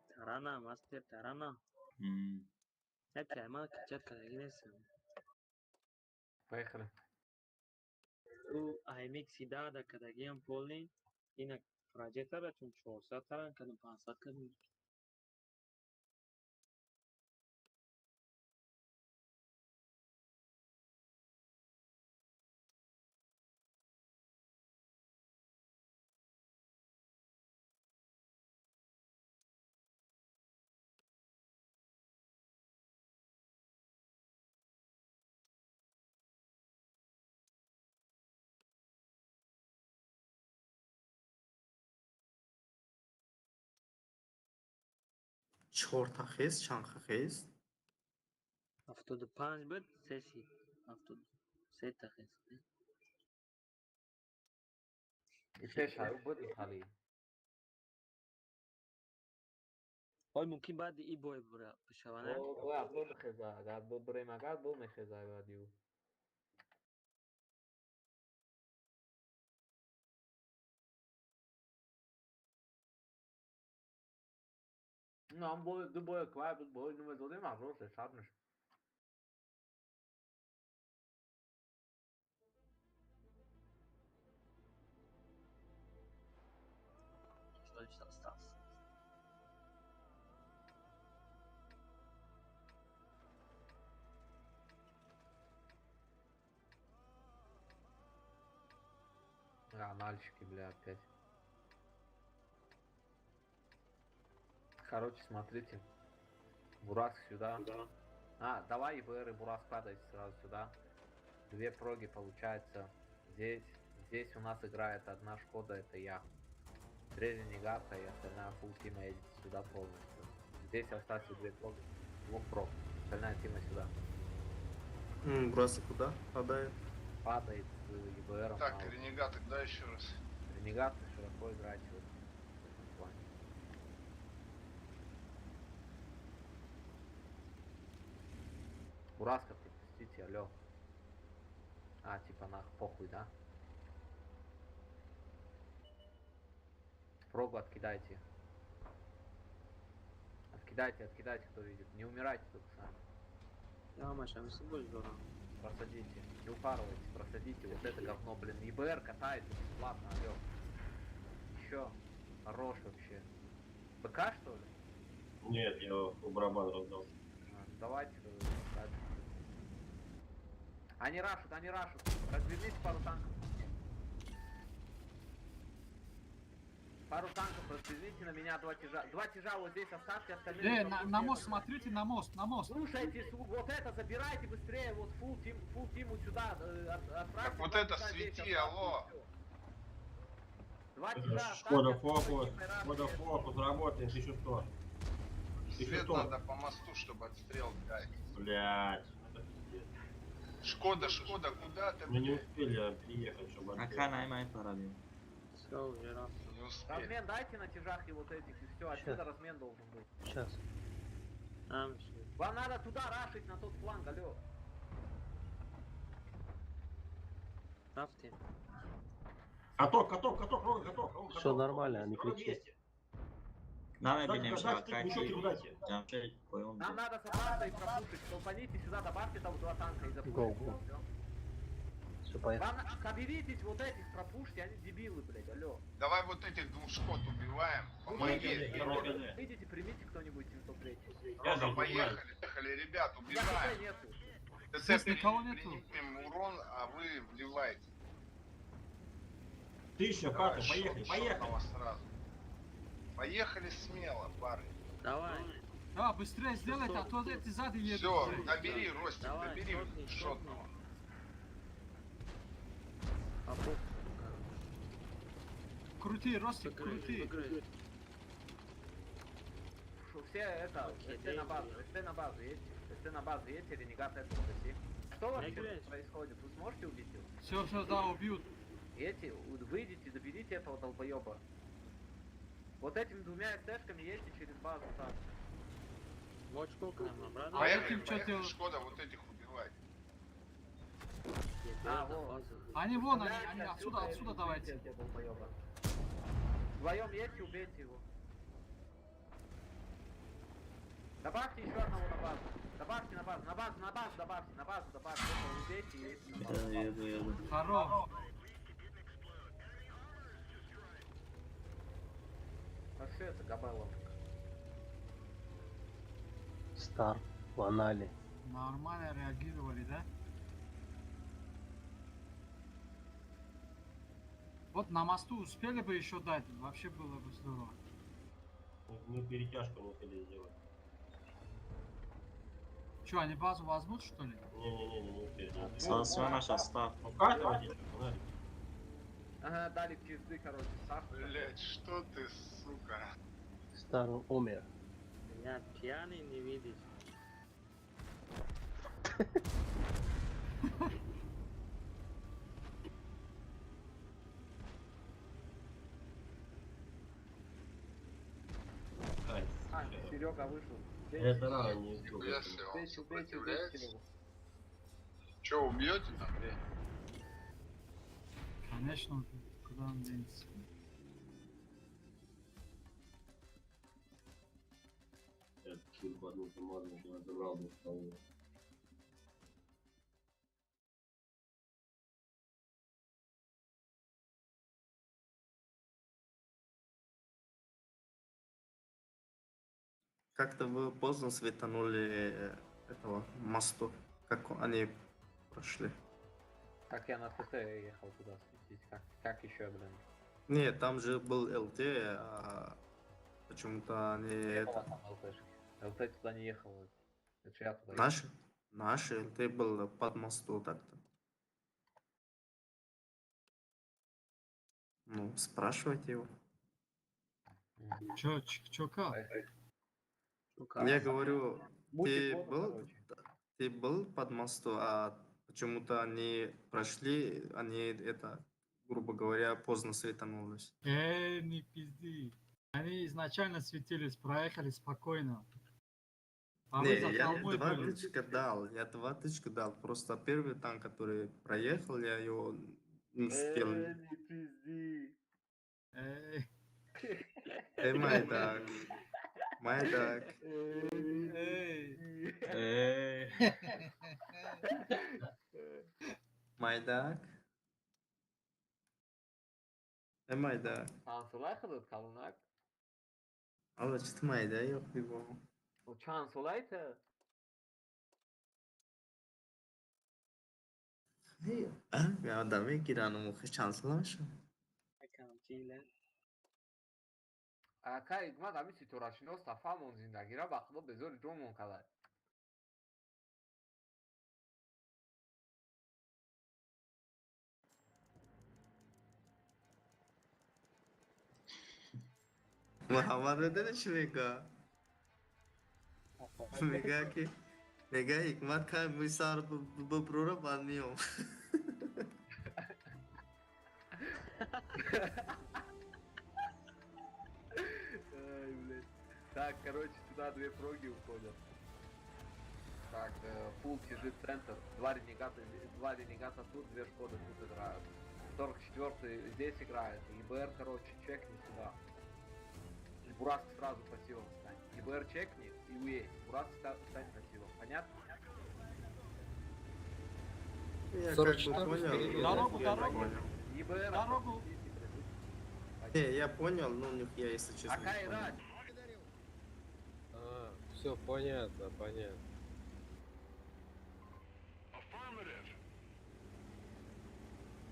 Тарана, мастер тарана. Яке ама качат кардагӣ нестам. Поехали. У аймик сидада кардагиам полный. Ина проджектора чун 400 таран кардам, 500 кардам. Чорта хез, чанд хез? 75 буд, се шид. 73 та хез. И пеш аю буд хали. Ой, мумкин баъди и бой бишава, не? О, бояд бо мехеза, агар бибурем, агар бо мехеза баъди ӯ. Нам бой, ду боя квай буд, бой намедодем, 1300 мешуд. Что остался? А, мальчики, бля, опять. Короче, смотрите. Бураск сюда. Да. А, давай ИБР и Бураск падайте сразу сюда. Две проги получается. Здесь, здесь у нас играет одна Шкода, это я. Три ренегата и остальная фулл тима едет сюда полностью. Здесь оставьте две проги, двух прог. Остальная тима сюда. Бураск куда падает? Падает с ИБРом. Так, ренегаты, да, еще раз? Ренегаты широко играйте вот в этом плане. Бураска пропустите, алло. А, типа нах, похуй, да? Прогу откидайте. Откидайте, откидайте, кто видит. Не умирайте только сами. Да, Маша, мы с собой здорово. Просадите, не упарывайте, просадите. Вот это говно, блин. ИБР катается бесплатно, алло. Еще. Хорош вообще. БК, что ли? Нет, я у барабан раздал. А, давайте дальше. Они рашут, они рашут. Разверните пару танков. Пару танков разверните на меня, два тяжа. Два тяжа вот здесь оставьте, остальные... На мост смотрите, на мост, на мост. Слушайте, вот это забирайте быстрее, вот фулл тиму сюда отправьте. Так вот это свети, здесь, алло. Два тяжа. Шкода фокус, Шкода фокус, работаем, 1100. Свет надо по мосту, чтобы отстрел дать. Блять, это пиздец. Шкода, Шкода, куда ты? Мы не успели приехать, чтобы... Все, уже раз. Не успели. Размен дайте на тяжах и вот этих, и все, отсюда размен должен быть. Сейчас. Вам надо туда рашить, на тот фланг, алло. Ставьте. Каток, каток, каток, Рога, каток. Рога, Все нормально, не кричи. Нам надо собраться и пропушить. Толпаните сюда, добавьте там два танка и запушите. Все, поехали. Вам, соберитесь вот этих, пропушьте, они дебилы, блядь, алло. Давай вот этих двух шкод убиваем. Помоги. Идите, примите кто-нибудь 703. Рога, поехали, поехали, ребят, убиваем. Здесь никого нету. Примем урон, а вы вливаете. 1000, хата, поехали, поехали. Сразу. Поехали смело, парни. Давай. Да, быстрее сделайте, а то эти сзади едут. Все, набери, Ростик, набери шотного. Крути, Ростик, крути. Все это, СТ на базу, СТ на базу едьте, СТ на базу едьте, ренегат этого гаси. Что вообще происходит? Вы сможете убить его? Все, все, да, убьют. Едьте, выйдите, доберите этого долбоеба. Вот этими двумя СТшками едьте через базу так. Вот сколько нам набрали. Поехали, поехали, Шкода, вот этих убивать. А, вот. Они вон, они отсюда, отсюда давайте. Вдвоем едьте, убейте его. Добавьте еще одного на базу. Добавьте на базу, на базу, на базу, добавьте, на базу, добавьте. Убейте и едьте на базу. Еду. Хорош. А все это Габелло. Стар, в анале. Нормально реагировали, да? Вот на мосту успели бы еще дать, вообще было бы здорово. Мы перетяжку не успели сделать. Че, они базу возьмут, что ли? Не-не-не, не успели. Все наш состав. Ну как давайте, погнали. Ага, дали пизды, короче, Саш. Блять, что ты, сука? Стар умер. Я пьяный, не видишь. А, Серега вышел. Это рано не Нихуя себе, он Бейте, бейте, бейте сопротивляется. Серегу. Че, убьете там, где? Конечно, куда он денется? Я кильку одну замазал, я забрал бы вторую. Как-то вы поздно светанули этого мосту, как они прошли. Как я на ТТ ехал туда светить, как еще, блин? Нет, там же был ЛТ, а почему-то они Не это... было там ЛТшки. ЛТ туда не ехал. Это же я туда ехал. Наши ЛТ был под мосту так-то. Ну, спрашивайте его. Чё, чё как? Я говорю, Мутит ты воду, был, короче. ты был под мосту, а почему-то они прошли, они это, грубо говоря, поздно светанулись. Эй, не пизди. Они изначально светились, проехали спокойно. А Не, вы за я холмой два были. тычка дал, я два тычка дал. Просто первый танк, который проехал, я его не успел. Не пизди. Эй, Эй, майдак. Майдак. эй. Эй. Майдак. Эй, майдак. Чанд худат калонак? Алла, чӣ ту майда ёқ бибо. Чанд солай ту? Одам мегирану мухи чанд сола мешавад? Ака Ҳикмат ҳамин ситорашинос тафаҳмон зиндагира ба худо безори ҷонмон кадай. Муҳаммад медони чӣ мегӯяд? Мегӯяд ки мегӯяд Ҳикмат кай мӯи сар биброра баъд меом. Ай, блядь. Так, короче, сюда две проги уходят. Так, фул тяжит центр. Два ренегата тут, две Шкоды тут играют. 44-й здесь играет. ИБР, короче, чекни сюда. И Бураск сразу пассивом стань. ИБР чекни и уедь. Бураск стань пассивом. Понятно? Я как бы 44 понял, впереди, но Дорогу, я не дорогу. понял. ИБР. Дорогу. Не, я понял, но нихуя, если честно, не Акай понял. Рать. А, все понятно, понятно.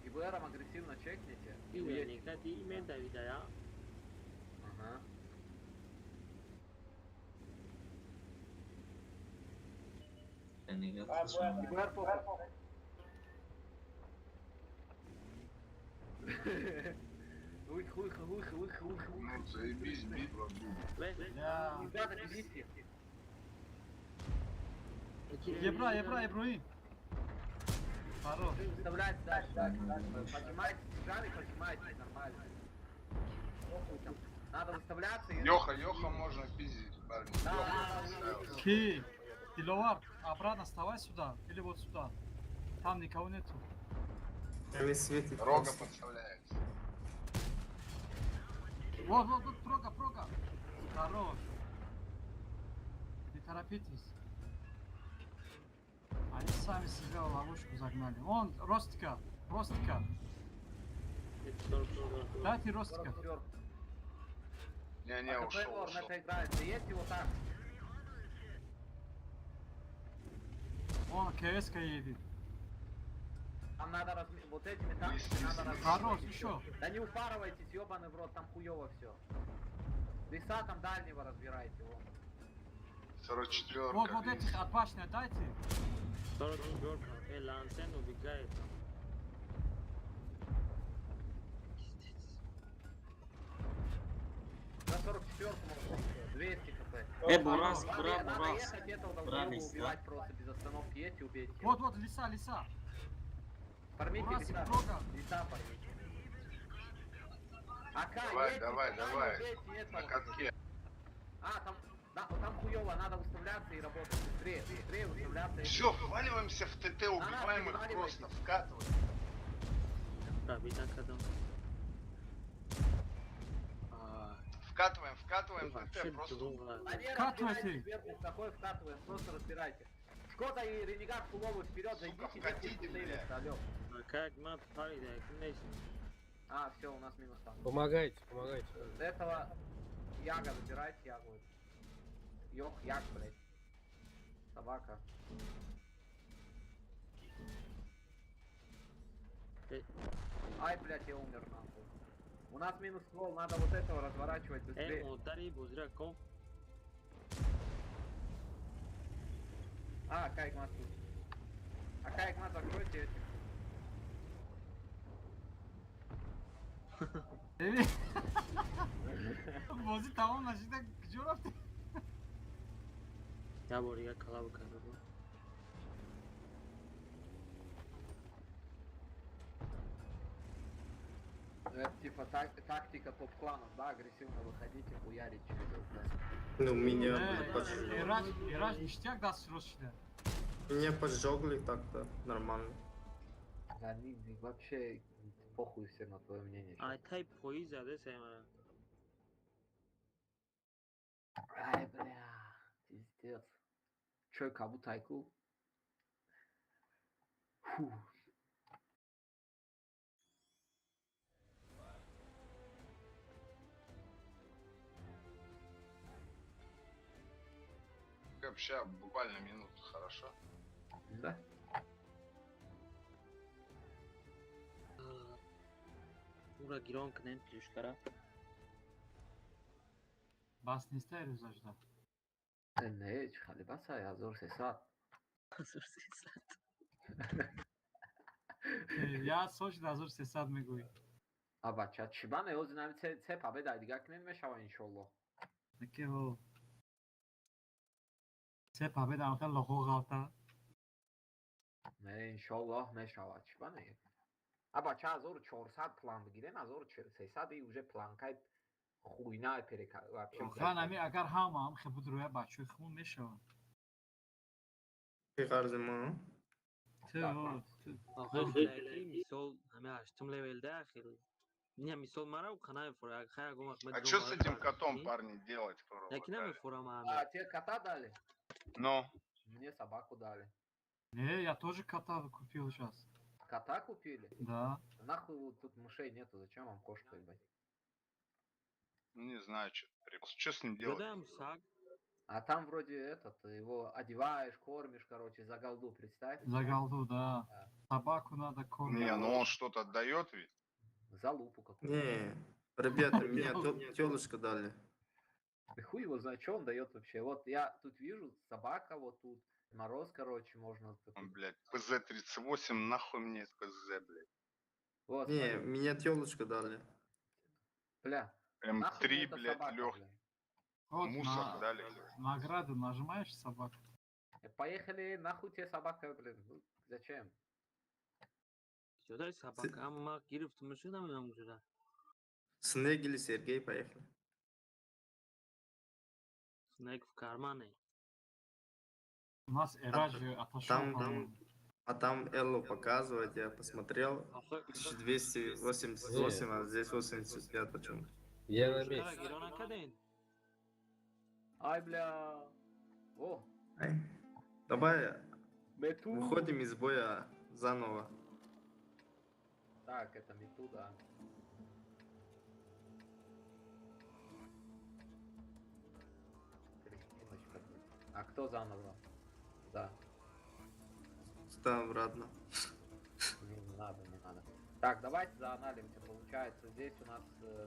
ИБРом агрессивно чекните и уедете. Ага. ИБР похуй. Ух, ух, ух, ух, ух, ух. Ну, заебись, битва будет. Я. Ребята, бегите. Ебра, ебра, Иброим. Хорош. Выставляйте дальше, дальше, дальше. Поджимайте, сжали, поджимайте, нормально. Похуй там. Надо выставляться и... Йоха, Йоха можно пиздить, парни. Да, Йоха да, да, подставился. Ки, Диловар, обратно вставай сюда или вот сюда. Там никого нету. Там и светит Рога просто. подставляется. Вот, вот, вот, прога, прога. Хорош. Не торопитесь. Они сами себя в ловушку загнали. Вон, Ростика, Ростика. Дайте Ростика. 44. Не-не, АКП ушел, Лорн ушел. это играет. Да есть его так. Вон, КС едет. Там надо вот этими танками надо разменивать. Хорош, еще. Да не упарывайтесь, ебаный в рот, там хуёво все. Леса там дальнего разбирайте, вон. 44-ка. Вот, вот этих от башни отдайте. 44-ка. Лансен убегает там. На 44-ку можно 200 хп. Бурас, Надо, бура, надо бурас. ехать этого Бура долбоеба лиса. убивать просто без остановки. Едьте, убейте. Вот, вот, лиса, лиса. Фармите Бурас и лиса. Прога. Лиса фармите. АК, Давай, едьте давай, сюда и давай. убейте этого. На катке. А, там, да, вот там хуёво, надо выставляться и работать быстрее, быстрее выставляться. и- Все, вваливаемся в ТТ, убиваем их переваливайте. просто, вкатываем. Пробить накардам. Вкатываем, вкатываем в ТТ, Вообще просто. дурӯғ. А не, Вкатывайте. разбирайте сверху, какой вкатываем, просто разбирайте. Шкода и Ренегат фуловый вперед, зайдите, вкатите, вверху, бля. алло. Как ман парида, ким нест? А, все, у нас минус там. Помогайте, помогайте. С этого Яга, забирайте Ягу. Йох, Яг, блядь. Собака. Ай, блядь, я умер, нахуй. У нас минус ствол, надо вот этого разворачивать быстрее. Модари бозира ком. А, Кайгмат тут. А Кайгмат закройте этим. Бибин. Бозӣ тамом нашида куҷо рафтӣ? Я бор дигар калаб карда буд. Ну, это типа тактика топ-кланов, да, агрессивно выходить и хуярить через ЛП. Ну, меня, Э, блядь, поджгли. Эраҷ, Эраҷ ништяк даст рост шида. Меня поджогли так-то, нормально. Да, они вообще похуй все на твое мнение. Ай тай пои заде сай мара. Ай, бля, пиздец. Чё, кабу тайку? Фу. Вообще, буквально минуту, хорошо? Да. Ура гирон кунем плюшкара. Бас неста рӯзажда. Не, чӣ хали баса, 1300. 1300. Я сол шуда 1300 мегӯӣ. А бача, чӣ бане, ҳозир нами це победа дигар кунем мешава иншоллоҳ. Аки ҳо. Се победа амхел лоғо ғалта. Не, иншоллоҳ мешава, чӣ бане? А бача, 1400 план бигирем, 1300 и уже планкай хуйна перека вообще. Воқеан ами агар ҳама ам хе буд рӯя бачаҳои хумон мешаванд. Ты қарзи ма? Ту ҳо, ту. Охир мисол ҳами ҳаштум левелда ахир. Не, мисол мара у қана мефура. Хай ягон вақт А что с этим котом, парни, делать, которого Яки дали? намефурам ами. А, тебе кота дали? Ну, Мне собаку дали. Не, я тоже кота купил сейчас. Кота купили? Да. Нахуй вот тут мышей нету, зачем вам кошка, ебать? не знаю, что что с ним делать? Додаем саг. А там вроде этот, его одеваешь, кормишь, короче, за голду, представь. За голду, да. Собаку надо кормить. Не, ну он что-то отдает ведь. За лупу какую-то. Не, ребята, меня телушка дали. Да хуй его знает, что он дает вообще. Вот я тут вижу, собака вот тут, мороз, короче, можно... Он, блядь, ПЗ-38, нахуй мне это ПЗ, блядь. Вот, Не, смотри. меня телушка дали. Бля, нахуй мне М3, эта блядь, собака, легкий. бля? Вот Мусор на дали, короче. награду нажимаешь собаку. Поехали, нахуй тебе собака, блин. Ну, зачем? Ҷодай собака ама гирифтум шуда намедонам куҷода. Снег или Сергей, поехали. Снег в кармане. У нас Эраҷ отошел, Там, по-моему. а там Эллу показывает, я посмотрел. 1288, а здесь 85 почему-то. Я на Плюшкара месте. гирон накардем. Ай, бля. О, Ай. Давай мету. выходим из боя заново. Так, это мету, да. Кристиночка. А кто заново? Да. Сюда обратно. Не, не надо, не надо. Так, давайте зааналимся. Получается, здесь у нас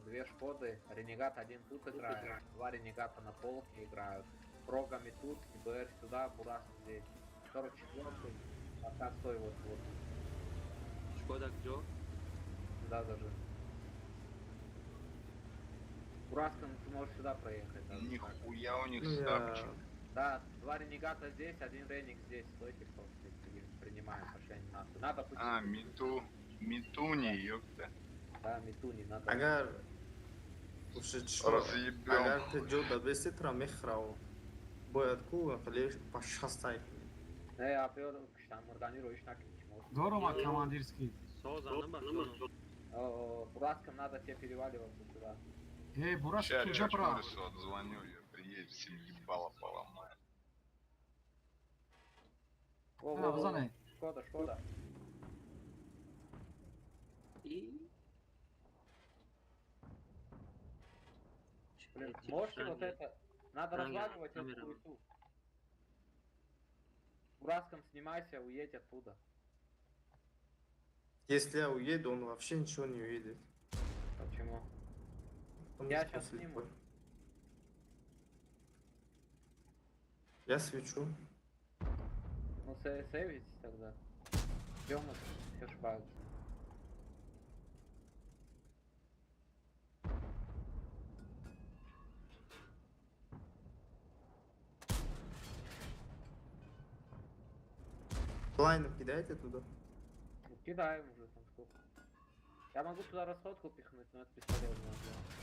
две Шкоды. Ренегат один тут играет, два Ренегата на полке играют. Прогами тут, ИБР сюда, Бурас здесь. 44-й. Пока стой вот, вот. Шкода куҷо? Сюда зажи. Бураском ты можешь сюда проехать. Да, Нихуя у них Ну, я- ставочек. Да, два ренегата здесь, один реник здесь. Стойте, просто принимаем, пошли они нахуй. Надо пусть... А, Миту. Митуни, ёпта. Да, Митуни, надо. Агар слушай, Разъебём. Агар ты ҷо да беси тра мехрав. Бояд ку хеле па шастай. Не, а пёр киштан мурдани роиш накунем. Дорома командирский. Бураском надо тебе переваливаться сюда. Эй, Бураск, Сейчас куҷа бра? Чачморису отзвоню, я приедет, всем ебало поломает. Во, А, во, во, бизанай. Шкода, Шкода. И Блин, можете вот это... Надо разваливать эту хуету. Бураском снимайся, уедь оттуда. Если я уеду, он вообще ничего не увидит. Почему? Потому Я что щас слепой. сниму. Я свечу. Ну, сейвитесь тогда. Ждем, все ошибаются. Лайнов кидайте туда. Ну, кидаем уже там сколько. Я могу туда расходку пихнуть, но это бесполезно. Да.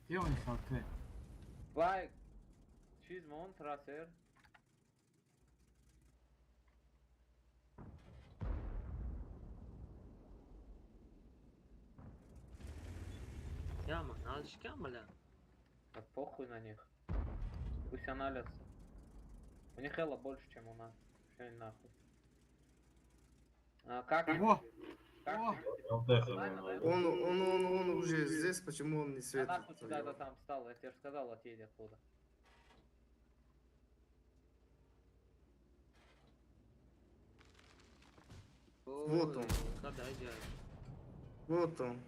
Где у них ЛТ? Лайк. Чизмон, трассер. Яма, наличкам, бля. Да похуй на них. Пусть аналятся. У них элла больше, чем у нас. Все они нахуй. А, как? О! Как? О! Он уже здесь, почему он не А светит? нахуй сюда, да, там встал, я тебе же сказал, отъедь оттуда. Вот он. Вот он.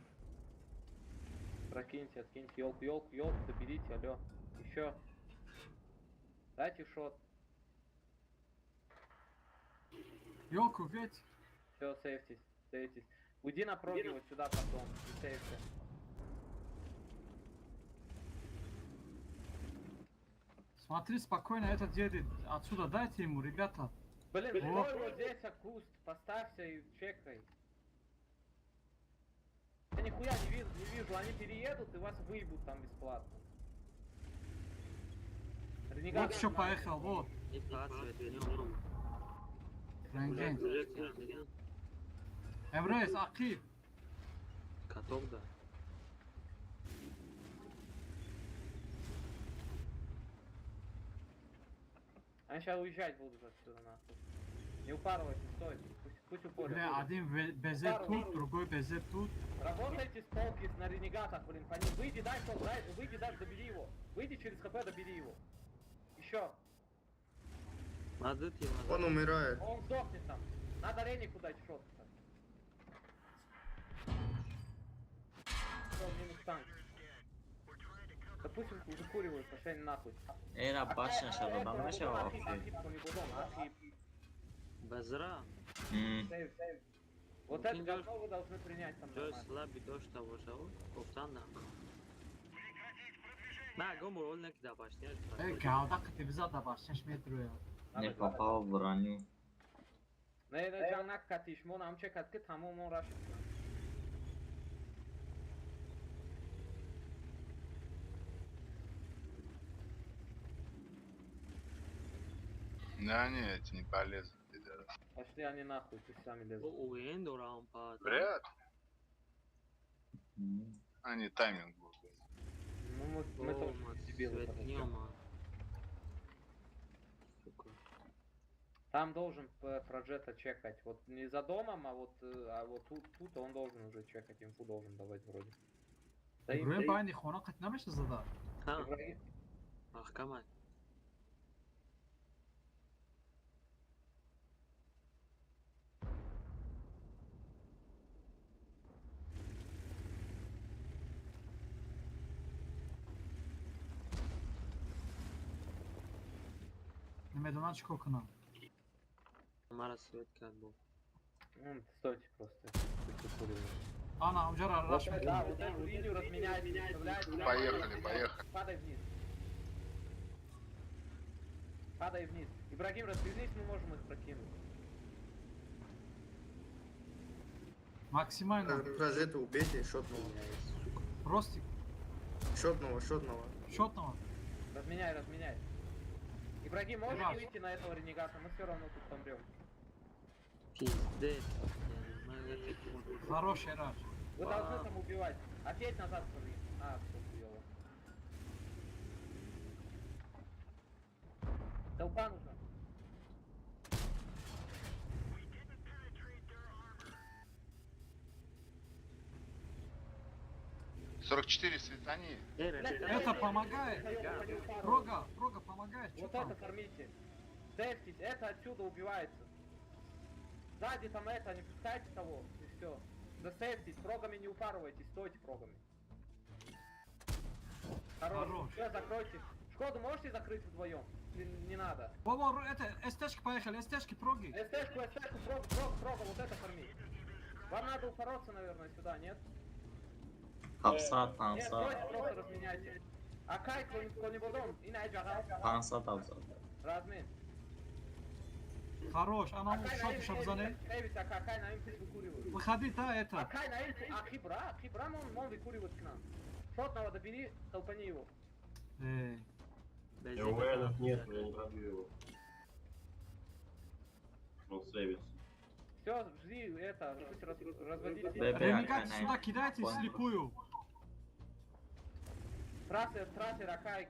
Прокиньте, откиньте, елку, елку, елку, доберите, алло. Еще. Дайте шот. Елку ведь. Все, сейфтесь, сейфтесь. Уйди на проги вот сюда потом и сейфься. Смотри спокойно, этот едет отсюда, дайте ему, ребята. Блин, стой вот здесь, а куст, поставься и чекай. Я нихуя не вижу, не вижу, они переедут и вас выебут там бесплатно. Ренегат Вот еще поехал, вот. Рентген. Эмрес, Акиб. Каток, да. Они сейчас уезжать будут отсюда, нахуй. Не упарывайся, стой. Пусть упорят. Бля, один БЗ тут, другой БЗ тут. Работайте с полки на ренегатах, блин, по ним. Выйди, дай шот, дай, выйди, дай, добери его. Выйди через ХП, добери его. Еще. Он умирает. Он сдохнет там. Надо ренику дать шот. Все, минус танк. Да пусть их закуривают, пошли нахуй. Эра, башня шадодан мешава. Базра. Сейв, сейв. Вот это говно вы должны принять там. Джой слабый дождь того же, кофтан да. На, гомор, он не кида башня. Эй, галда, ты взял башня, шметрую. Не попал в броню. Не, не, джанак катиш, мон амче катки, тамом он рашит. Да не, эти не полезут, пидорасы. Пошли они нахуй, пусть сами лезут. Вряд ли. Они тайминг будут. Ну мы тоже дебилы. Там должен Проджета чекать. Вот не за домом, а вот тут он должен уже чекать, инфу должен давать вроде. Ибраим байни хона қат намеша зада. Ах, камай. Намедонам чӣ кор кунам. Мара свет кард бо. Стойте просто. Ана, уже раш. Да, вот эту линию разменяйте. Поехали, поехали. Падай вниз. Падай вниз. Ибрагим, развернись, мы можем их прокинуть. Максимально. Прожету убейте, шотного. Ростик. Шотного, шотного. Шотного. Разменяй, разменяй. Ибрагим, можешь выйти на этого ренегата? Мы все равно тут помрем. Пиздец. Хороший раш. Вы должны там убивать. Опять назад смотри. А, все, хуёво. Толпа нужна. «44 светани». Это помогает. Рога, Рога помогает. Вот это кормите. Сейфтесь, это отсюда убивается. Сзади там это, не пускайте того, и все. Засейфтесь, прогами не упарывайтесь, стойте прогами. Хорош. Все, закройте. Шкоду можете закрыть вдвоем? Не надо. Во-во, это, СТшки поехали, СТшки, проги. СТшку, СТшку, прог, прог, прога, вот это корми. Вам надо упороться, наверное, сюда, нет? Хапсат, Нет, пансат. стойте, просто разменяйте. Акай, конибодом, и на джагал. Пансат, хапсат. Размен. Хорош, она шот шабзане. Выходи, да, это. Акай, на Ахибра, Ахибра, он выкуривает к нам. Шотного добери, толпани его. Эй. ЭУНов нет, я не пробью его. Он сейвится. Все, жди, это, пусть разводите. Ренегат, сюда кидайте слепую. Трассер, трассер, Акай.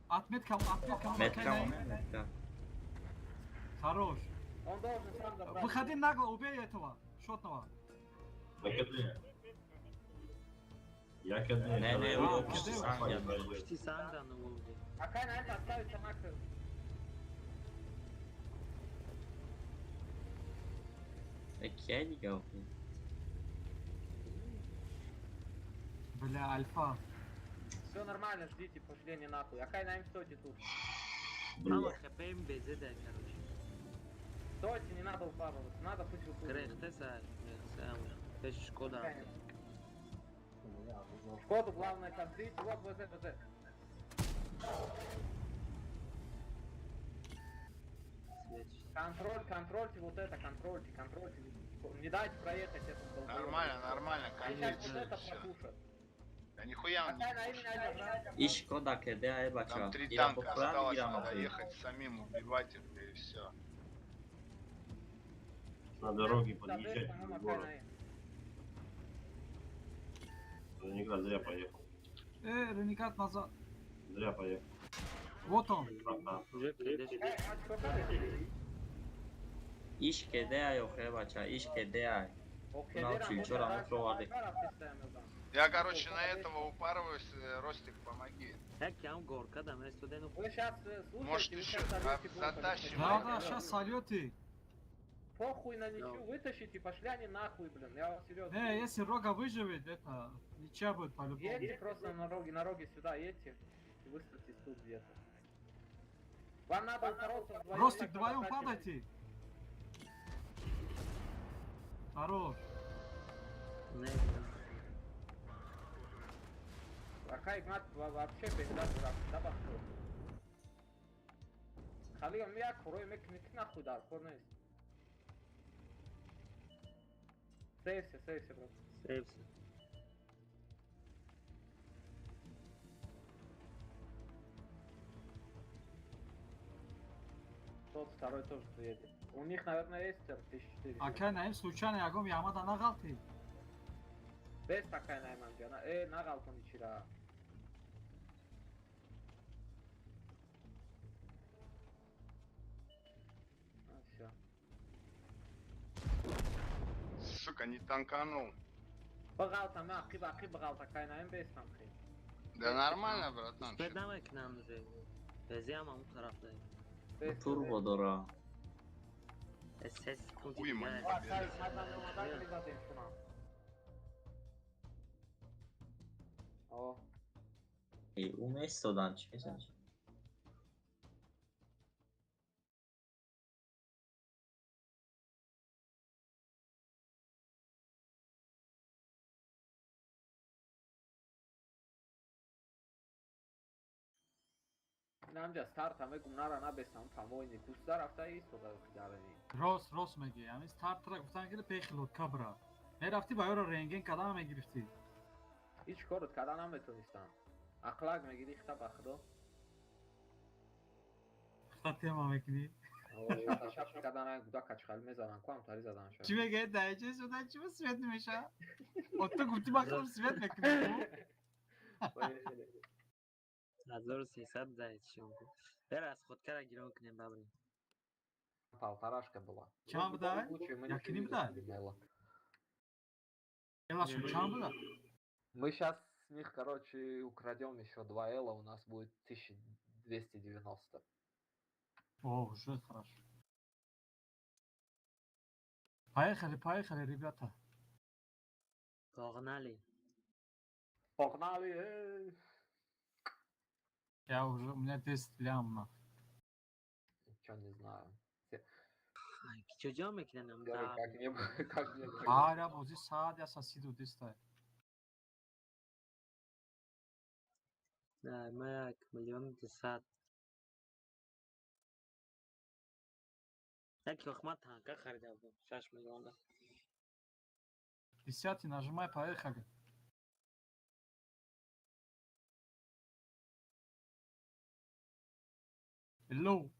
Отметка, отметка, Метка, метка. Хорош. Он должен сам забрать. Выходи нагло, убей этого, шотного. На КД. Я КД. Не, Пушти санга, ну. Акай на это оставится на. Бля, альфа. Все нормально, ждите, пошли не нахуй. Акай на им стойте тут. Мало хп им БЗ дай, короче. Стойте, не надо упарываться, надо пусть выходит. Шкода. Шкоду главное контрить, вот ВЗ, ВЗ. Контроль, контрольте вот это, контрольте, контрольте. Не дайте проехать этот долбоёб. Нормально, нормально, конечно. Вот это прослушат. Да нихуя он не кушает. И Шкода КД, бача. Там 3 танка осталось, надо ехать самим, убивать их, и все. На дороге подъезжать в город. Ренегат зря поехал. Ренегат назад. Зря поехал. Вот он. Иш КД, бача, иш КД. Я, короче, на этого упарываюсь, Ростик, помоги. Вы сейчас Может, еще затащим. Да, да, сейчас сольете. Похуй на ничью вытащите, пошли они нахуй, блин, я вам серьезно. Не, если Рога выживет, это ничья будет по-любому. Едьте просто на роги сюда, едьте и выставьтесь тут где-то. Вам надо упороться вдвоем. Ростик, вдвоем падайте. Хорош. Акай Игнат вообще беда, да бахту. Хали я курой мек нахуй дар, кор нест. Сейвся, сейвся, брат. Сейвся. Тот второй тоже приедет. У них, наверное, есть 1400. Акай наим случайно ягом ямада нағалти. Без такай наим анҷа. Нағалтон ичира. Все. Сука, не танканул. Бағалта, ма, ақиб, ақиб, бағалта, кай наим без танки. Да нормально, братан. Теперь давай к нам же. Везем, а тараф дай. Турбо дора. Хуй мы не победили. Эй, уместно дан, честно. Инамҷа старта мегум нара набесам помойни куста рафта истода дарани. Рост, рост мегӣ. Ҳамин стартра гуфтан ки пехи лодка бира. Мерафтӣ ба ёро рентген кардан мегирифтӣ. Ҳеҷ корот кардан наметонистам. Ақлак мегирӣ хита ба худо. Хита тема мекунӣ. Шап кардан гуда качхал мезанам, ку ҳамтари задан шад. Чӣ мегӯяд даҷа суда чӣ свет меша? О ту гуфтӣ ба худам свет мекунӣ. 1300 дай чӣ. Бер аз худкара гирон кунем бабрем. Полторашка была. Чанд буда? Якини буда? Элашон чанд буда? Мы сейчас с них, короче, украдем еще 2 эла, у нас будет 1290. О, уже хорошо. Поехали, поехали, ребята. Погнали. Погнали, эй. Я уже, у меня 10 лям на. Чё, не знаю. Чё мекунам? Как не, как не. Ара, бози саад я сосиду дистай. Да, ма 1 200 000. Так Ахмад танка харида буд 6 миллиона. Десятый нажимай, поехали. Hello.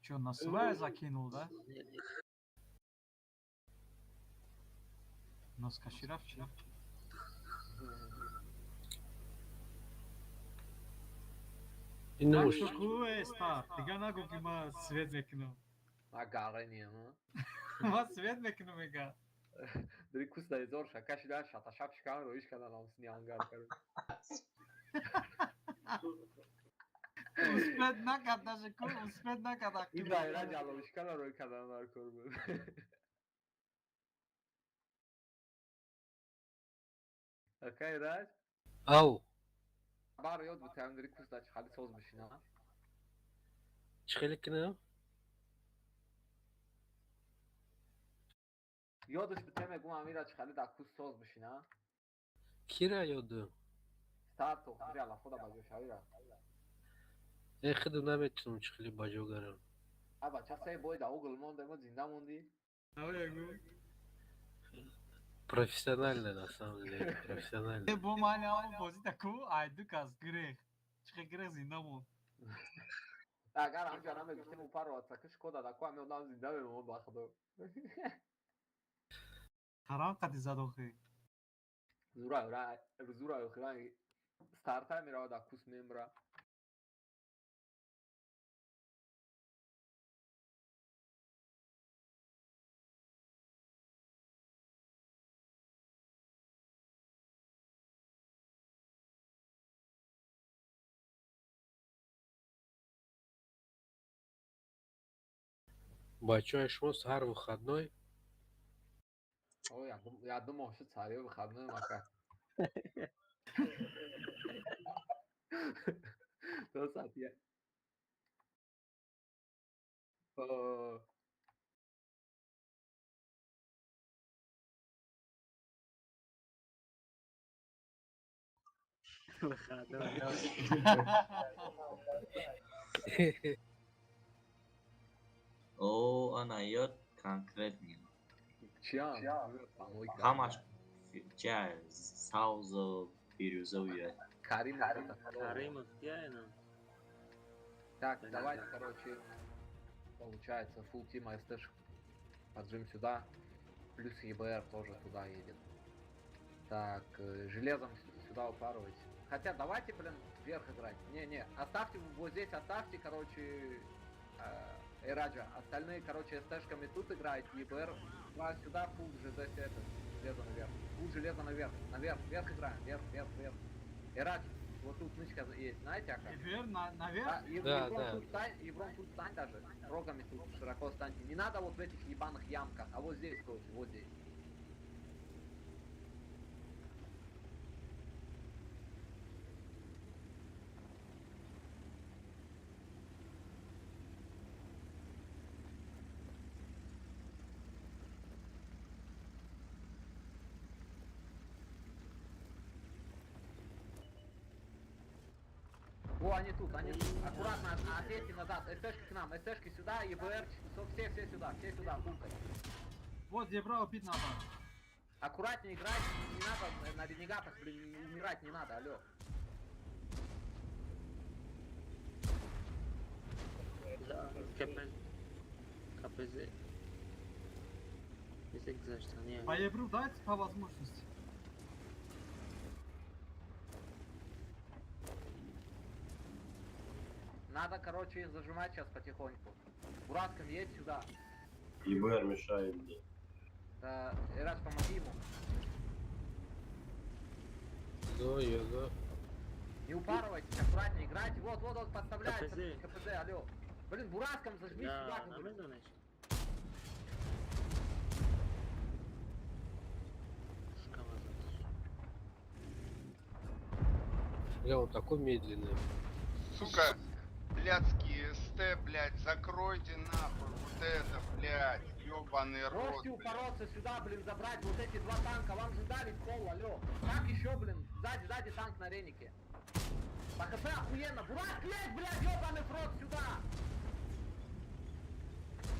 Че, на свая закинул, да? Носка ширафчи. Инуш. Какой стар? Дига нагу ки ма свет мекунам. Ма гарени, ма. Ма свет мекунам мега. Дри кус да изор шакашида шаташап шикан роиш кадан амсни ангар кард. Успед накард даже ку, успед накард. Ин дайра ҷаловишкана рой кардан дар кор буд. Акай раҷ? Ау. Бар ёд бутаям дри кус да чӣ хали соз бишина. Чӣ хеле кунам? Ёдаш бутаям мегум амира чӣ хали да кус соз бишина. Кира ёдум? Старту, худри алафода ба ҷо шавира. Э, худам наметунам чӣ хеле ба ҷо гарам. А бача се бой да угол монда, мо зинда монди. Профессионально, на самом деле, профессионально. Э, бо ман ам бозӣ таку, ай ду кас грех. Чӣ грех зинда мон. Агар ҳамҷа намегуфтем у паро атака шкода да ку ами одам зинда мемонд ба худо. Харам қади задохи. Зура, зура, зура, старта мерава да кус мемра. Бачаҳои шумо ҳар выходной? О, я думал, что царь выходной мака. До саат я. О. Выходной. О, ана ёд конкретно. Чия? Ҳамаш чия савзу бирюзовый. Каримов. Каримов, я Так, давайте, короче, получается, full team СТ поджим сюда, плюс ЕБР тоже туда едет. Так, железом сюда упарывать. Хотя давайте, блин, вверх играть. Не-не, оставьте вот здесь, оставьте, короче, Эраджа. Остальные, короче, СТшками тут играют, ЕБР сюда, фул ЖЗ это, железо наверх. Фул железо наверх, наверх, вверх играем, вверх, вверх, вверх. Эрадж, вот тут нычка есть, знаете, ака? Вверх, наверх? Да, да, Еврон, да. Тут стань, Еврон тут стань даже, рогами тут широко станьте. Не надо вот в этих ебаных ямках, а вот здесь, короче, вот здесь. Во, они тут, они тут. Аккуратно, отъедьте назад. СТшки к нам, СТшки сюда, ЕБР, все сюда, булкой. Вот, ебра убить надо. Аккуратнее играть, не надо на ренегатах, блин, умирать не надо, алло. Да, КП... КПЗ. По ебру дайте по возможности. Надо, короче, их зажимать сейчас потихоньку. Бураском едь сюда. ЕБР мешает мне. Да, Ираш, помоги ему. Да, я за. Не упарывайтесь, аккуратнее играйте. Вот, вот, он подставляется. КПЗ, КПЗ, алло. Блин, Бураском зажми да, сюда. Говорю. Бля, он такой медленный. Сука, блядские СТ, блядь, закройте нахуй вот это, блядь, ёбаный рот. Можете упороться сюда, блин, забрать вот эти два танка, вам же дали пол, алло. Так еще, блин, сзади, сзади танк на ренике. По ХП охуенно, Бурак, блядь, блядь, ёбаный в рот сюда!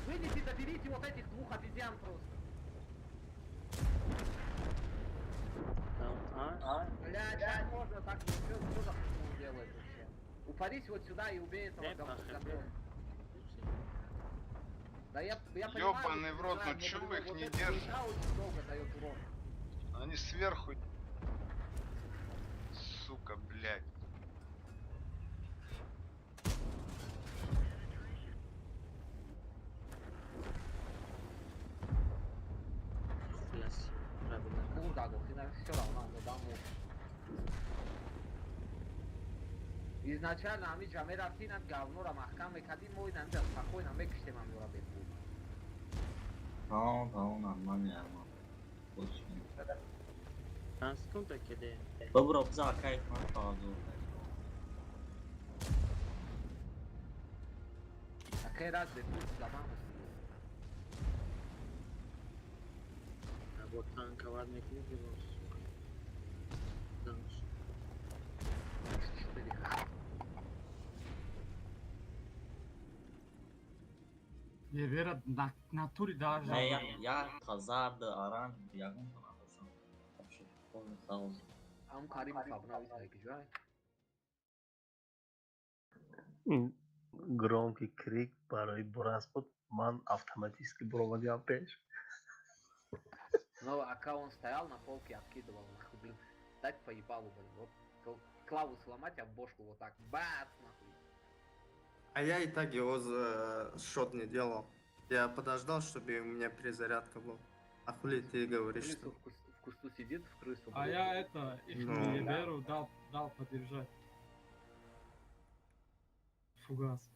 Выйдите, доберите вот этих двух обезьян просто. А? Блядь, как можно так, что за хуйню делает вообще? Упарись вот сюда и убей этого говна. Да я понимаю, ёбаный в рот, ну чё вы их вот не держите? Очень долго дает урон. Они сверху. Сука, блядь. Ну да, все равно, но даму. Изначально ҳамиҷа мерафтин, ам говнора маҳкам мекардим, мо инамиҷа спокойно мекиштем ҳамёра бепул. Тамом, тамом, нормально, нормально. Чанд секунда кеде? Бобро, биза кайф ман фақат. Акай раз бепул заман. Вот танковать мекунӣ ки боз. Вера на натуре даже. Не, я казард, оранж, ягон надошам. Вообще, полный хаос. Ам Каримов обновить ки ҷой? Ин громкий крик барои Бурас буд. Ман автоматически буровадиам пеш. Ну, ака он стоял на полке, откидывал, нахуй, блин. Дать по ебалу, блин. Вот клаву сломать, а в бошку вот так. Бац, нахуй. А я и так его за шот не делал. Я подождал, чтобы у меня перезарядка была. А хули ты говоришь, крысу что... В кусту сидит, в крысу. А я это, их Ну. Веру дал подержать. Фугас.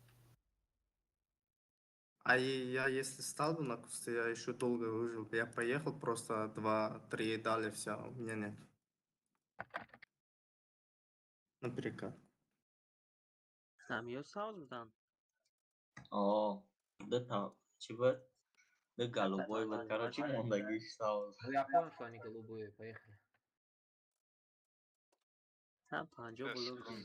А я если стал бы на кусты, я еще долго выжил бы. Я поехал просто 2-3 дали, все, у меня нет. На перекат. Там ё савз будан. О, да там, чӣ буд? Да голубой буд, короче, мондагиш савз. Ну, я понял, что они голубые, поехали. Там 50 було.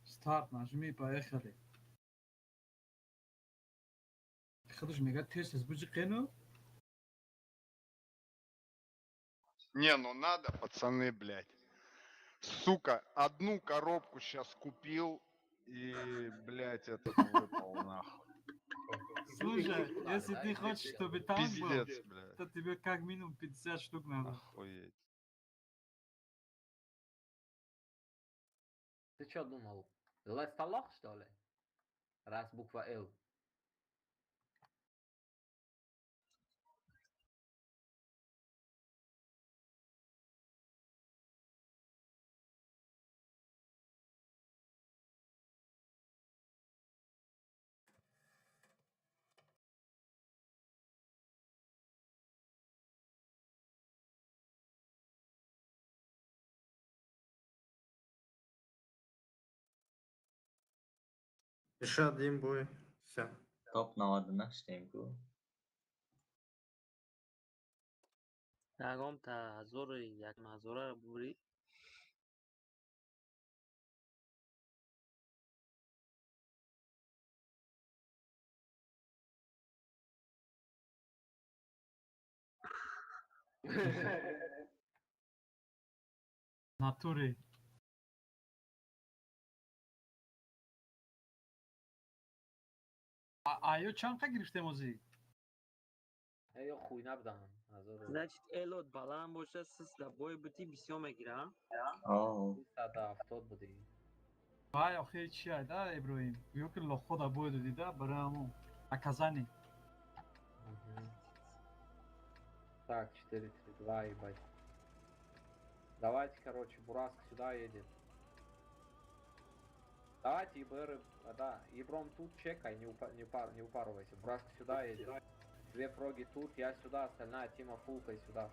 Старт нажми, поехали. Худаш мега тез тез буҷиқену. Не, ну надо, пацаны, блядь. Сука, одну коробку сейчас купил и, блядь, этот выпал нахуй. Слушай, если ты хочешь, чтобы танк был, Пиздец, блядь. то тебе как минимум 50 штук надо. Охуеть. Ты чё думал? Лестолох, что ли? Раз буква Л. Еще один бой. Все. Топ 98 ку. Ягон та ҳазору як ҳазораро бубурӣ. Натуре. Аё чанд қа гирифтем озӣ? Ё хуй набудам. Значит, элот баланд боша, сис да бой бути бисёр мегира. 170 будӣ. Вай, охи чи айда, Иброҳим? Гӯё ки лохо да бой додида, барои ҳамон наказание. Так, 4, 3, 2, ебать. Давайте, короче, Бураск сюда едет. Давайте ИБР, да, Ебром тут чекай, не упарывайся. Бураск сюда едет. Две проги тут, я сюда, остальная тима фулкой сюда.